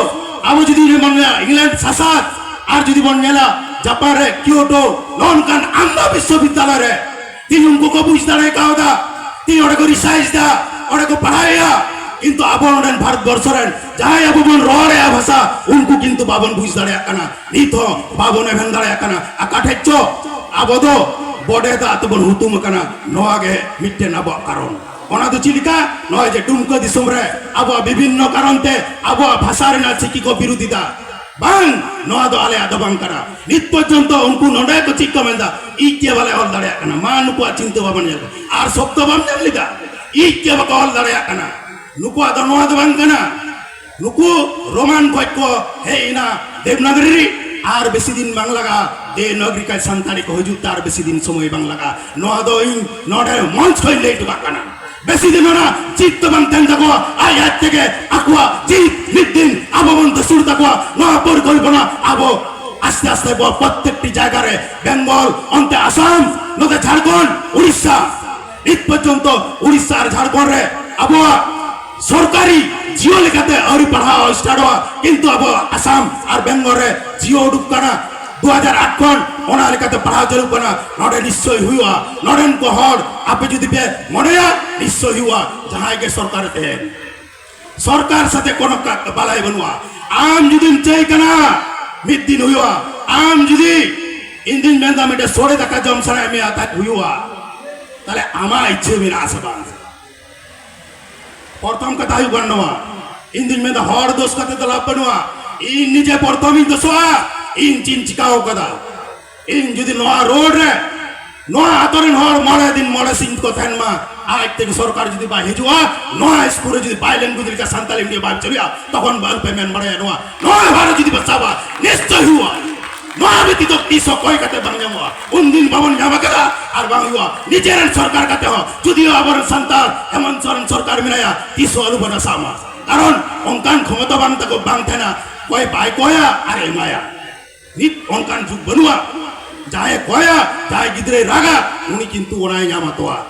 ᱟᱵᱚ ᱡᱩᱫᱤ ᱵᱚᱱ ᱧᱮᱞᱟ ᱤᱝᱞᱮᱱᱰ ᱥᱟᱥᱟᱛ, ᱟᱨ ᱡᱩᱫᱤ ᱵᱚᱱ ᱧᱮᱞᱟ ᱡᱟᱯᱟᱱ ᱨᱮ ᱠᱤᱭᱳᱴᱳ, ᱱᱚᱜᱼᱚ ᱱᱚᱝᱠᱟᱱ ᱟᱢᱫᱟ ᱵᱤᱥᱥᱚᱵᱤᱫᱽᱫᱟᱞᱚᱭ ᱨᱮ ᱛᱤᱦᱤᱧ ᱩᱱᱠᱩ ᱠᱚ ᱵᱩᱡᱽ ᱫᱟᱲᱮ ᱠᱟᱣᱫᱟ, ᱛᱤᱦᱤᱧ ᱚᱸᱰᱮ ᱠᱚ ᱨᱤᱥᱟᱨᱪ ᱫᱟ, ᱚᱸᱰᱮ ᱠᱚ ᱯᱟᱲᱦᱟᱣᱮᱫᱼᱟ᱾ ᱠᱤᱱᱛᱩ ᱟᱵᱚ ᱱᱚᱰᱮᱱ ᱵᱷᱟᱨᱚᱛ ᱵᱚᱨᱥᱚ ᱨᱮᱱ ᱡᱟᱦᱟᱸᱭ ᱟᱵᱚ ᱵᱚᱱ ᱨᱚᱲᱮᱫᱼᱟ ᱵᱷᱟᱥᱟ, ᱩᱱᱠᱩ ᱠᱤᱱᱛᱩ ᱵᱟᱵᱚᱱ ᱵᱩᱡᱽ ᱫᱟᱲᱮᱭᱟᱜ ᱠᱟᱱᱟ, ᱱᱤᱛ ᱦᱚᱸ ᱵᱟᱵᱚᱱ ᱮᱵᱷᱮᱱ ᱫᱟᱲᱮᱭᱟᱜ ᱠᱟᱱᱟ᱾ ᱟᱠᱟ ᱴᱷᱮᱡ ᱪᱚ ᱟᱵᱚ ᱫᱚ ᱵᱚᱰᱮ ᱫᱟᱜ ᱛᱮᱵᱚᱱ ᱦᱩᱛᱩᱢ ᱟᱠᱟᱱᱟ᱾ ᱱᱚᱣᱟ ᱜᱮ ᱢᱤᱫᱴᱮᱱ ᱟᱵᱚᱣᱟᱜ ᱠᱟᱨᱚᱱ᱾ ᱚᱱᱟ ᱫᱚ ᱪᱮᱫ ᱞᱮᱠᱟ? ᱱᱚᱜᱼᱚᱭ ᱡᱮ ᱰᱩᱢᱠᱟᱹ ᱫᱤᱥᱚᱢ ᱨᱮ ᱟᱵᱚᱣᱟᱜ ᱵᱤᱵᱷᱤᱱᱱᱚ ᱠᱟᱨᱚᱱ ᱛᱮ ᱟᱵᱚᱣᱟᱜ ᱵᱷᱟᱥᱟ ᱨᱮᱱᱟᱜ ᱪᱤᱠᱤ ᱠᱚ ᱵᱤᱨᱩᱫᱷ ᱮᱫᱟ, ᱵᱟᱝ, ᱱᱚᱣᱟ ᱫᱚ ᱟᱞᱮᱭᱟᱜ ᱫᱚ ᱵᱟᱝ ᱠᱟᱱᱟ᱾ ᱱᱤᱛ ᱯᱚᱨᱡᱚᱱᱛᱚ ᱩᱱᱠᱩ ᱱᱚᱰᱮ ᱠᱚ ᱪᱮᱫ ᱠᱚ ᱢᱮᱱᱫᱟ, ᱤᱡ ᱜᱮ ᱵᱟᱞᱮ ᱚᱞ ᱫᱟᱲᱮᱭᱟᱜ ᱠᱟᱱᱟ᱾ ᱢᱟ, ᱱᱩᱠᱩᱣᱟᱜ ᱪᱤᱱᱛᱟᱹ ᱵᱷᱟᱵᱱᱟ ᱧᱮᱞ ᱠᱚ᱾ ᱟᱨ ᱥᱚᱵᱫᱚ ᱵᱟᱢ ᱧᱟᱢ ᱞᱮᱫᱟ, ᱤᱡ ᱜᱮ ᱵᱟᱠᱚ ᱚᱞ ᱫᱟᱲᱮᱭᱟᱜ ᱠᱟᱱᱟ᱾ ᱱᱩᱠᱩᱣᱟᱜ ᱫᱚ ᱱᱚᱣᱟ ᱫᱚ ᱵᱟᱝ ᱠᱟᱱᱟ᱾ ᱱᱩᱠᱩ ᱨᱳᱢᱟᱱ ᱠᱷᱚᱡ ᱠᱚ ᱦᱮᱡ ᱮᱱᱟ ᱫᱮᱵᱽᱱᱟᱜᱚᱨᱤ ᱨᱮ, ᱟᱨ ᱵᱮᱥᱤ ᱫᱤᱱ ᱵᱟᱝ ᱞᱟᱜᱟ, ᱫᱮᱵᱽᱱᱟᱜᱚᱨᱤ ᱠᱷᱚᱡ ᱥᱟᱱᱛᱟᱲᱤ ᱠᱚ ᱦᱤᱡᱩᱜ ᱛᱮ ᱟᱨ ᱵᱮᱥᱤ ᱫᱤᱱ ᱥᱚᱢᱚᱭ ᱵᱟᱝ ᱞᱟᱜᱟ᱾ ᱱᱚᱣᱟ ᱫᱚ ᱤᱧ ᱱᱚᱰᱮ ᱢᱚᱧᱪ ᱠᱷᱚᱡ ᱞᱟᱹᱭ ᱦᱚᱴᱚ ᱠᱟᱜ ᱠᱟᱱᱟ᱾ ᱵᱮᱥᱤ ᱫᱤᱱ ᱚᱱᱟ ᱪᱤᱛ ᱫᱚ ᱵᱟᱝ ᱛᱟᱦᱮᱱ ᱛᱟᱠᱚᱣᱟ, ᱟᱡ ᱟᱡ ᱛᱮᱜᱮ ᱟᱠᱚᱣᱟᱜ ᱪᱤᱛ ᱢᱤᱫ ᱫᱤᱱ ᱟᱵᱚ ᱵᱚᱱ ᱫᱩᱥᱩᱲ ᱛᱟᱠᱚᱣᱟ᱾ ᱱᱚᱣᱟ ᱯᱚᱨᱤᱠᱚᱞᱯᱚᱱᱟ ᱟᱵᱚ ᱟᱥᱛᱮ ᱟᱥᱛᱮ ᱵᱚ ᱯᱨᱚᱛᱮᱠᱴᱤ ᱡᱟᱭᱜᱟ ᱨᱮ, ᱵᱮᱝᱜᱚᱞ, ᱚᱱᱛᱮ ᱟᱥᱟᱢ, ᱱᱚᱛᱮ ᱡᱷᱟᱲᱠᱷᱚᱸᱰ, ᱩᱲᱤᱥᱥᱟ, ᱱᱤᱛ ᱯᱚᱨᱡᱚᱱᱛᱚ ᱩᱲᱤᱥᱥᱟ ᱟᱨ ᱡᱷᱟᱲᱠᱷᱚᱸᱰ ᱨᱮ ᱟᱵᱚᱣᱟᱜ ᱥᱚᱨᱠᱟᱨᱤ ᱡᱤᱭᱳ ᱞᱮᱠᱟᱛᱮ ᱟᱹᱣᱨᱤ ᱯᱟᱲᱦᱟᱣ ᱥᱴᱟᱨᱴᱚᱜᱼᱟ, ᱠᱤᱱᱛᱩ ᱟᱵᱚ ᱟᱥᱟᱢ ᱟᱨ ᱵᱮᱝᱜᱚᱞ ᱨᱮ ᱡᱤᱭᱳ ᱩᱰᱩᱠ ᱠᱟᱱᱟ᱾ ᱫᱩ ᱦᱟᱡᱟᱨ ᱟᱴ ᱠᱷᱚᱱ ᱚᱱᱟ ᱞᱮᱠᱟᱛᱮ ᱯᱟᱲᱦᱟᱣ ᱪᱟᱹᱞᱩᱜ ᱠᱟᱱᱟ᱾ ᱱᱚᱰᱮ ᱱᱤᱥᱪᱚᱭ ᱦᱩᱭᱩᱜᱼᱟ᱾ ᱱᱚᱰᱮᱱ ᱠᱚ ᱦᱚᱲ ᱟᱯᱮ ᱡᱩᱫᱤ ᱯᱮ ᱢᱚᱱᱮᱭᱟ, ᱱᱤᱥᱪᱚᱭ ᱦᱩᱭᱩᱜᱼᱟ᱾ ᱡᱟᱦᱟᱸᱭ ᱜᱮ ᱥᱚᱨᱠᱟᱨ ᱛᱟᱦᱮᱱ, ᱥᱚᱨᱠᱟᱨ ᱥᱟᱛᱮ ᱠᱳᱱᱳ ᱠᱟ-, ᱵᱟᱞᱟᱭ ᱵᱟᱹᱱᱩᱜᱼᱟ᱾ ᱟᱢ ᱡᱩᱫᱤᱢ ᱪᱟᱹᱭ ᱠᱟᱱᱟ, ᱢᱤᱫ ᱫᱤᱱ ᱦᱩᱭᱩᱜᱼᱟ᱾ ᱟᱢ ᱡᱩᱫᱤ, ᱤᱧ ᱫᱩᱧ ᱢᱮᱱᱫᱟ, ᱢᱤᱫᱴᱮᱱ ᱥᱚᱲᱮ ᱫᱟᱠᱟ ᱡᱚᱢ ᱥᱟᱱᱟᱭᱮᱫ ᱢᱮᱭᱟ, ᱛᱟᱦᱞᱮ ᱦᱩᱭᱩᱜᱼᱟ᱾ ᱛᱟᱦᱞᱮ ᱟᱢᱟᱜ ᱤᱪᱪᱷᱟᱹ ᱢᱮᱱᱟᱜ ᱟᱥᱮ ᱵᱟᱝ? ᱯᱨᱚᱛᱷᱚᱢ ᱠᱟᱛᱷᱟ ᱦᱩᱭᱩᱜ ᱠᱟᱱᱟ ᱱᱚᱣᱟ, ᱤᱧ ᱫᱩᱧ ᱢᱮᱱᱫᱟ, ᱦᱚᱲ ᱫᱳᱥ ᱠᱟᱛᱮ ᱫᱚ ᱞᱟᱵᱷ ᱵᱟᱹᱱᱩᱜᱼᱟ᱾ ᱤᱧ ᱱᱤᱡᱮ ᱯᱨᱚᱛᱷᱚᱢᱤᱧ ᱫᱳᱥᱚᱜᱼᱟ, ᱤᱧ ᱪᱮᱫ ᱤᱧ ᱪᱤᱠᱟᱹᱣ ᱠᱟᱫᱟ᱾ ᱤᱧ ᱡᱩᱫᱤ ᱱᱚᱣᱟ ᱨᱳᱰ ᱨᱮ, ᱱᱚᱣᱟ ᱟᱛᱳ ᱨᱮᱱ ᱦᱚᱲ ᱢᱚᱬᱮ ᱫᱤᱱ ᱢᱚᱬᱮ ᱥᱤᱧ ᱠᱚ ᱛᱟᱦᱮᱱ ᱢᱟ, ᱟᱡ ᱛᱮᱜᱮ ᱥᱚᱨᱠᱟᱨ ᱡᱩᱫᱤ ᱵᱟᱭ ᱦᱤᱡᱩᱜᱼᱟ, ᱱᱚᱣᱟ ᱥᱠᱩᱞ ᱨᱮ ᱡᱩᱫᱤ ᱵᱟᱭ ᱞᱮᱝᱜᱩᱭᱮᱡᱽ ᱞᱮᱠᱟ ᱥᱟᱱᱛᱟᱲᱤ ᱢᱤᱰᱤᱭᱟᱢ ᱵᱟᱭ ᱪᱟᱹᱞᱩᱭᱟ, ᱛᱚᱠᱷᱚᱱ ᱵᱟᱝ ᱯᱮ ᱢᱮᱱ ᱵᱟᱲᱟᱭᱟ ᱱᱚᱣᱟ, ᱱᱚᱣᱟ ᱦᱚᱲ ᱡᱩᱫᱤ ᱵᱚ ᱥᱟᱵᱟ, ᱱᱤᱥᱪᱚᱭ ᱦᱩᱭᱩᱜᱼᱟ᱾ ᱱᱚᱣᱟ ᱵᱮᱛᱤᱛᱚ ᱛᱤᱥ ᱦᱚᱸ ᱠᱚᱭ ᱠᱟᱛᱮ ᱵᱟᱝ ᱧᱟᱢᱚᱜᱼᱟ᱾ ᱩᱱᱫᱤᱱ ᱵᱟᱵᱚᱱ ᱧᱟᱢ ᱟᱠᱟᱫᱟ ᱟᱨ ᱵᱟᱝ ᱦᱩᱭᱩᱜᱼᱟ᱾ ᱱᱤᱡᱮᱨᱮᱱ ᱥᱚᱨᱠᱟᱨ ᱠᱟᱛᱮ ᱦᱚᱸ ᱡᱩᱫᱤ ᱟᱵᱚᱨᱮᱱ ᱥᱟᱱᱛᱟᱲ ᱦᱮᱢᱚᱱᱛ ᱥᱚᱨᱮᱱ ᱥᱚᱨᱠᱟᱨ ᱢᱮᱱᱟᱭᱟ, ᱛᱤᱥ ᱦᱚᱸ ᱟᱞᱚ ᱵᱚᱱ ᱟᱥᱟᱜ ᱢᱟ᱾ ᱠᱟᱨᱚᱱ ᱚᱱᱠᱟᱱ ᱠᱷᱚᱢᱚᱛᱟ ᱵᱟᱝ ᱛᱟᱠᱚ ᱵᱟᱝ ᱛᱟᱦᱮᱱᱟ, ᱚᱠᱚᱭ ᱵᱟᱭ ᱠᱚᱭᱟ ᱟᱨ ᱮᱢᱟᱭᱟ᱾ ᱱᱤᱛ ᱚᱱᱠᱟᱱ ᱡᱩᱜᱽ ᱵᱟᱹᱱᱩᱜᱼᱟ᱾ ᱡᱟᱦᱟᱸᱭᱮ ᱠᱚᱭᱟ, ᱡᱟᱦᱟᱸᱭ ᱜᱤᱫᱽᱨᱟᱹᱭ ᱨᱟᱜᱟ, ᱩᱱᱤ ᱠᱤᱱᱛᱩ ᱚᱱᱟᱭ ᱧᱟᱢ ᱦᱟᱛᱚᱣᱟ᱾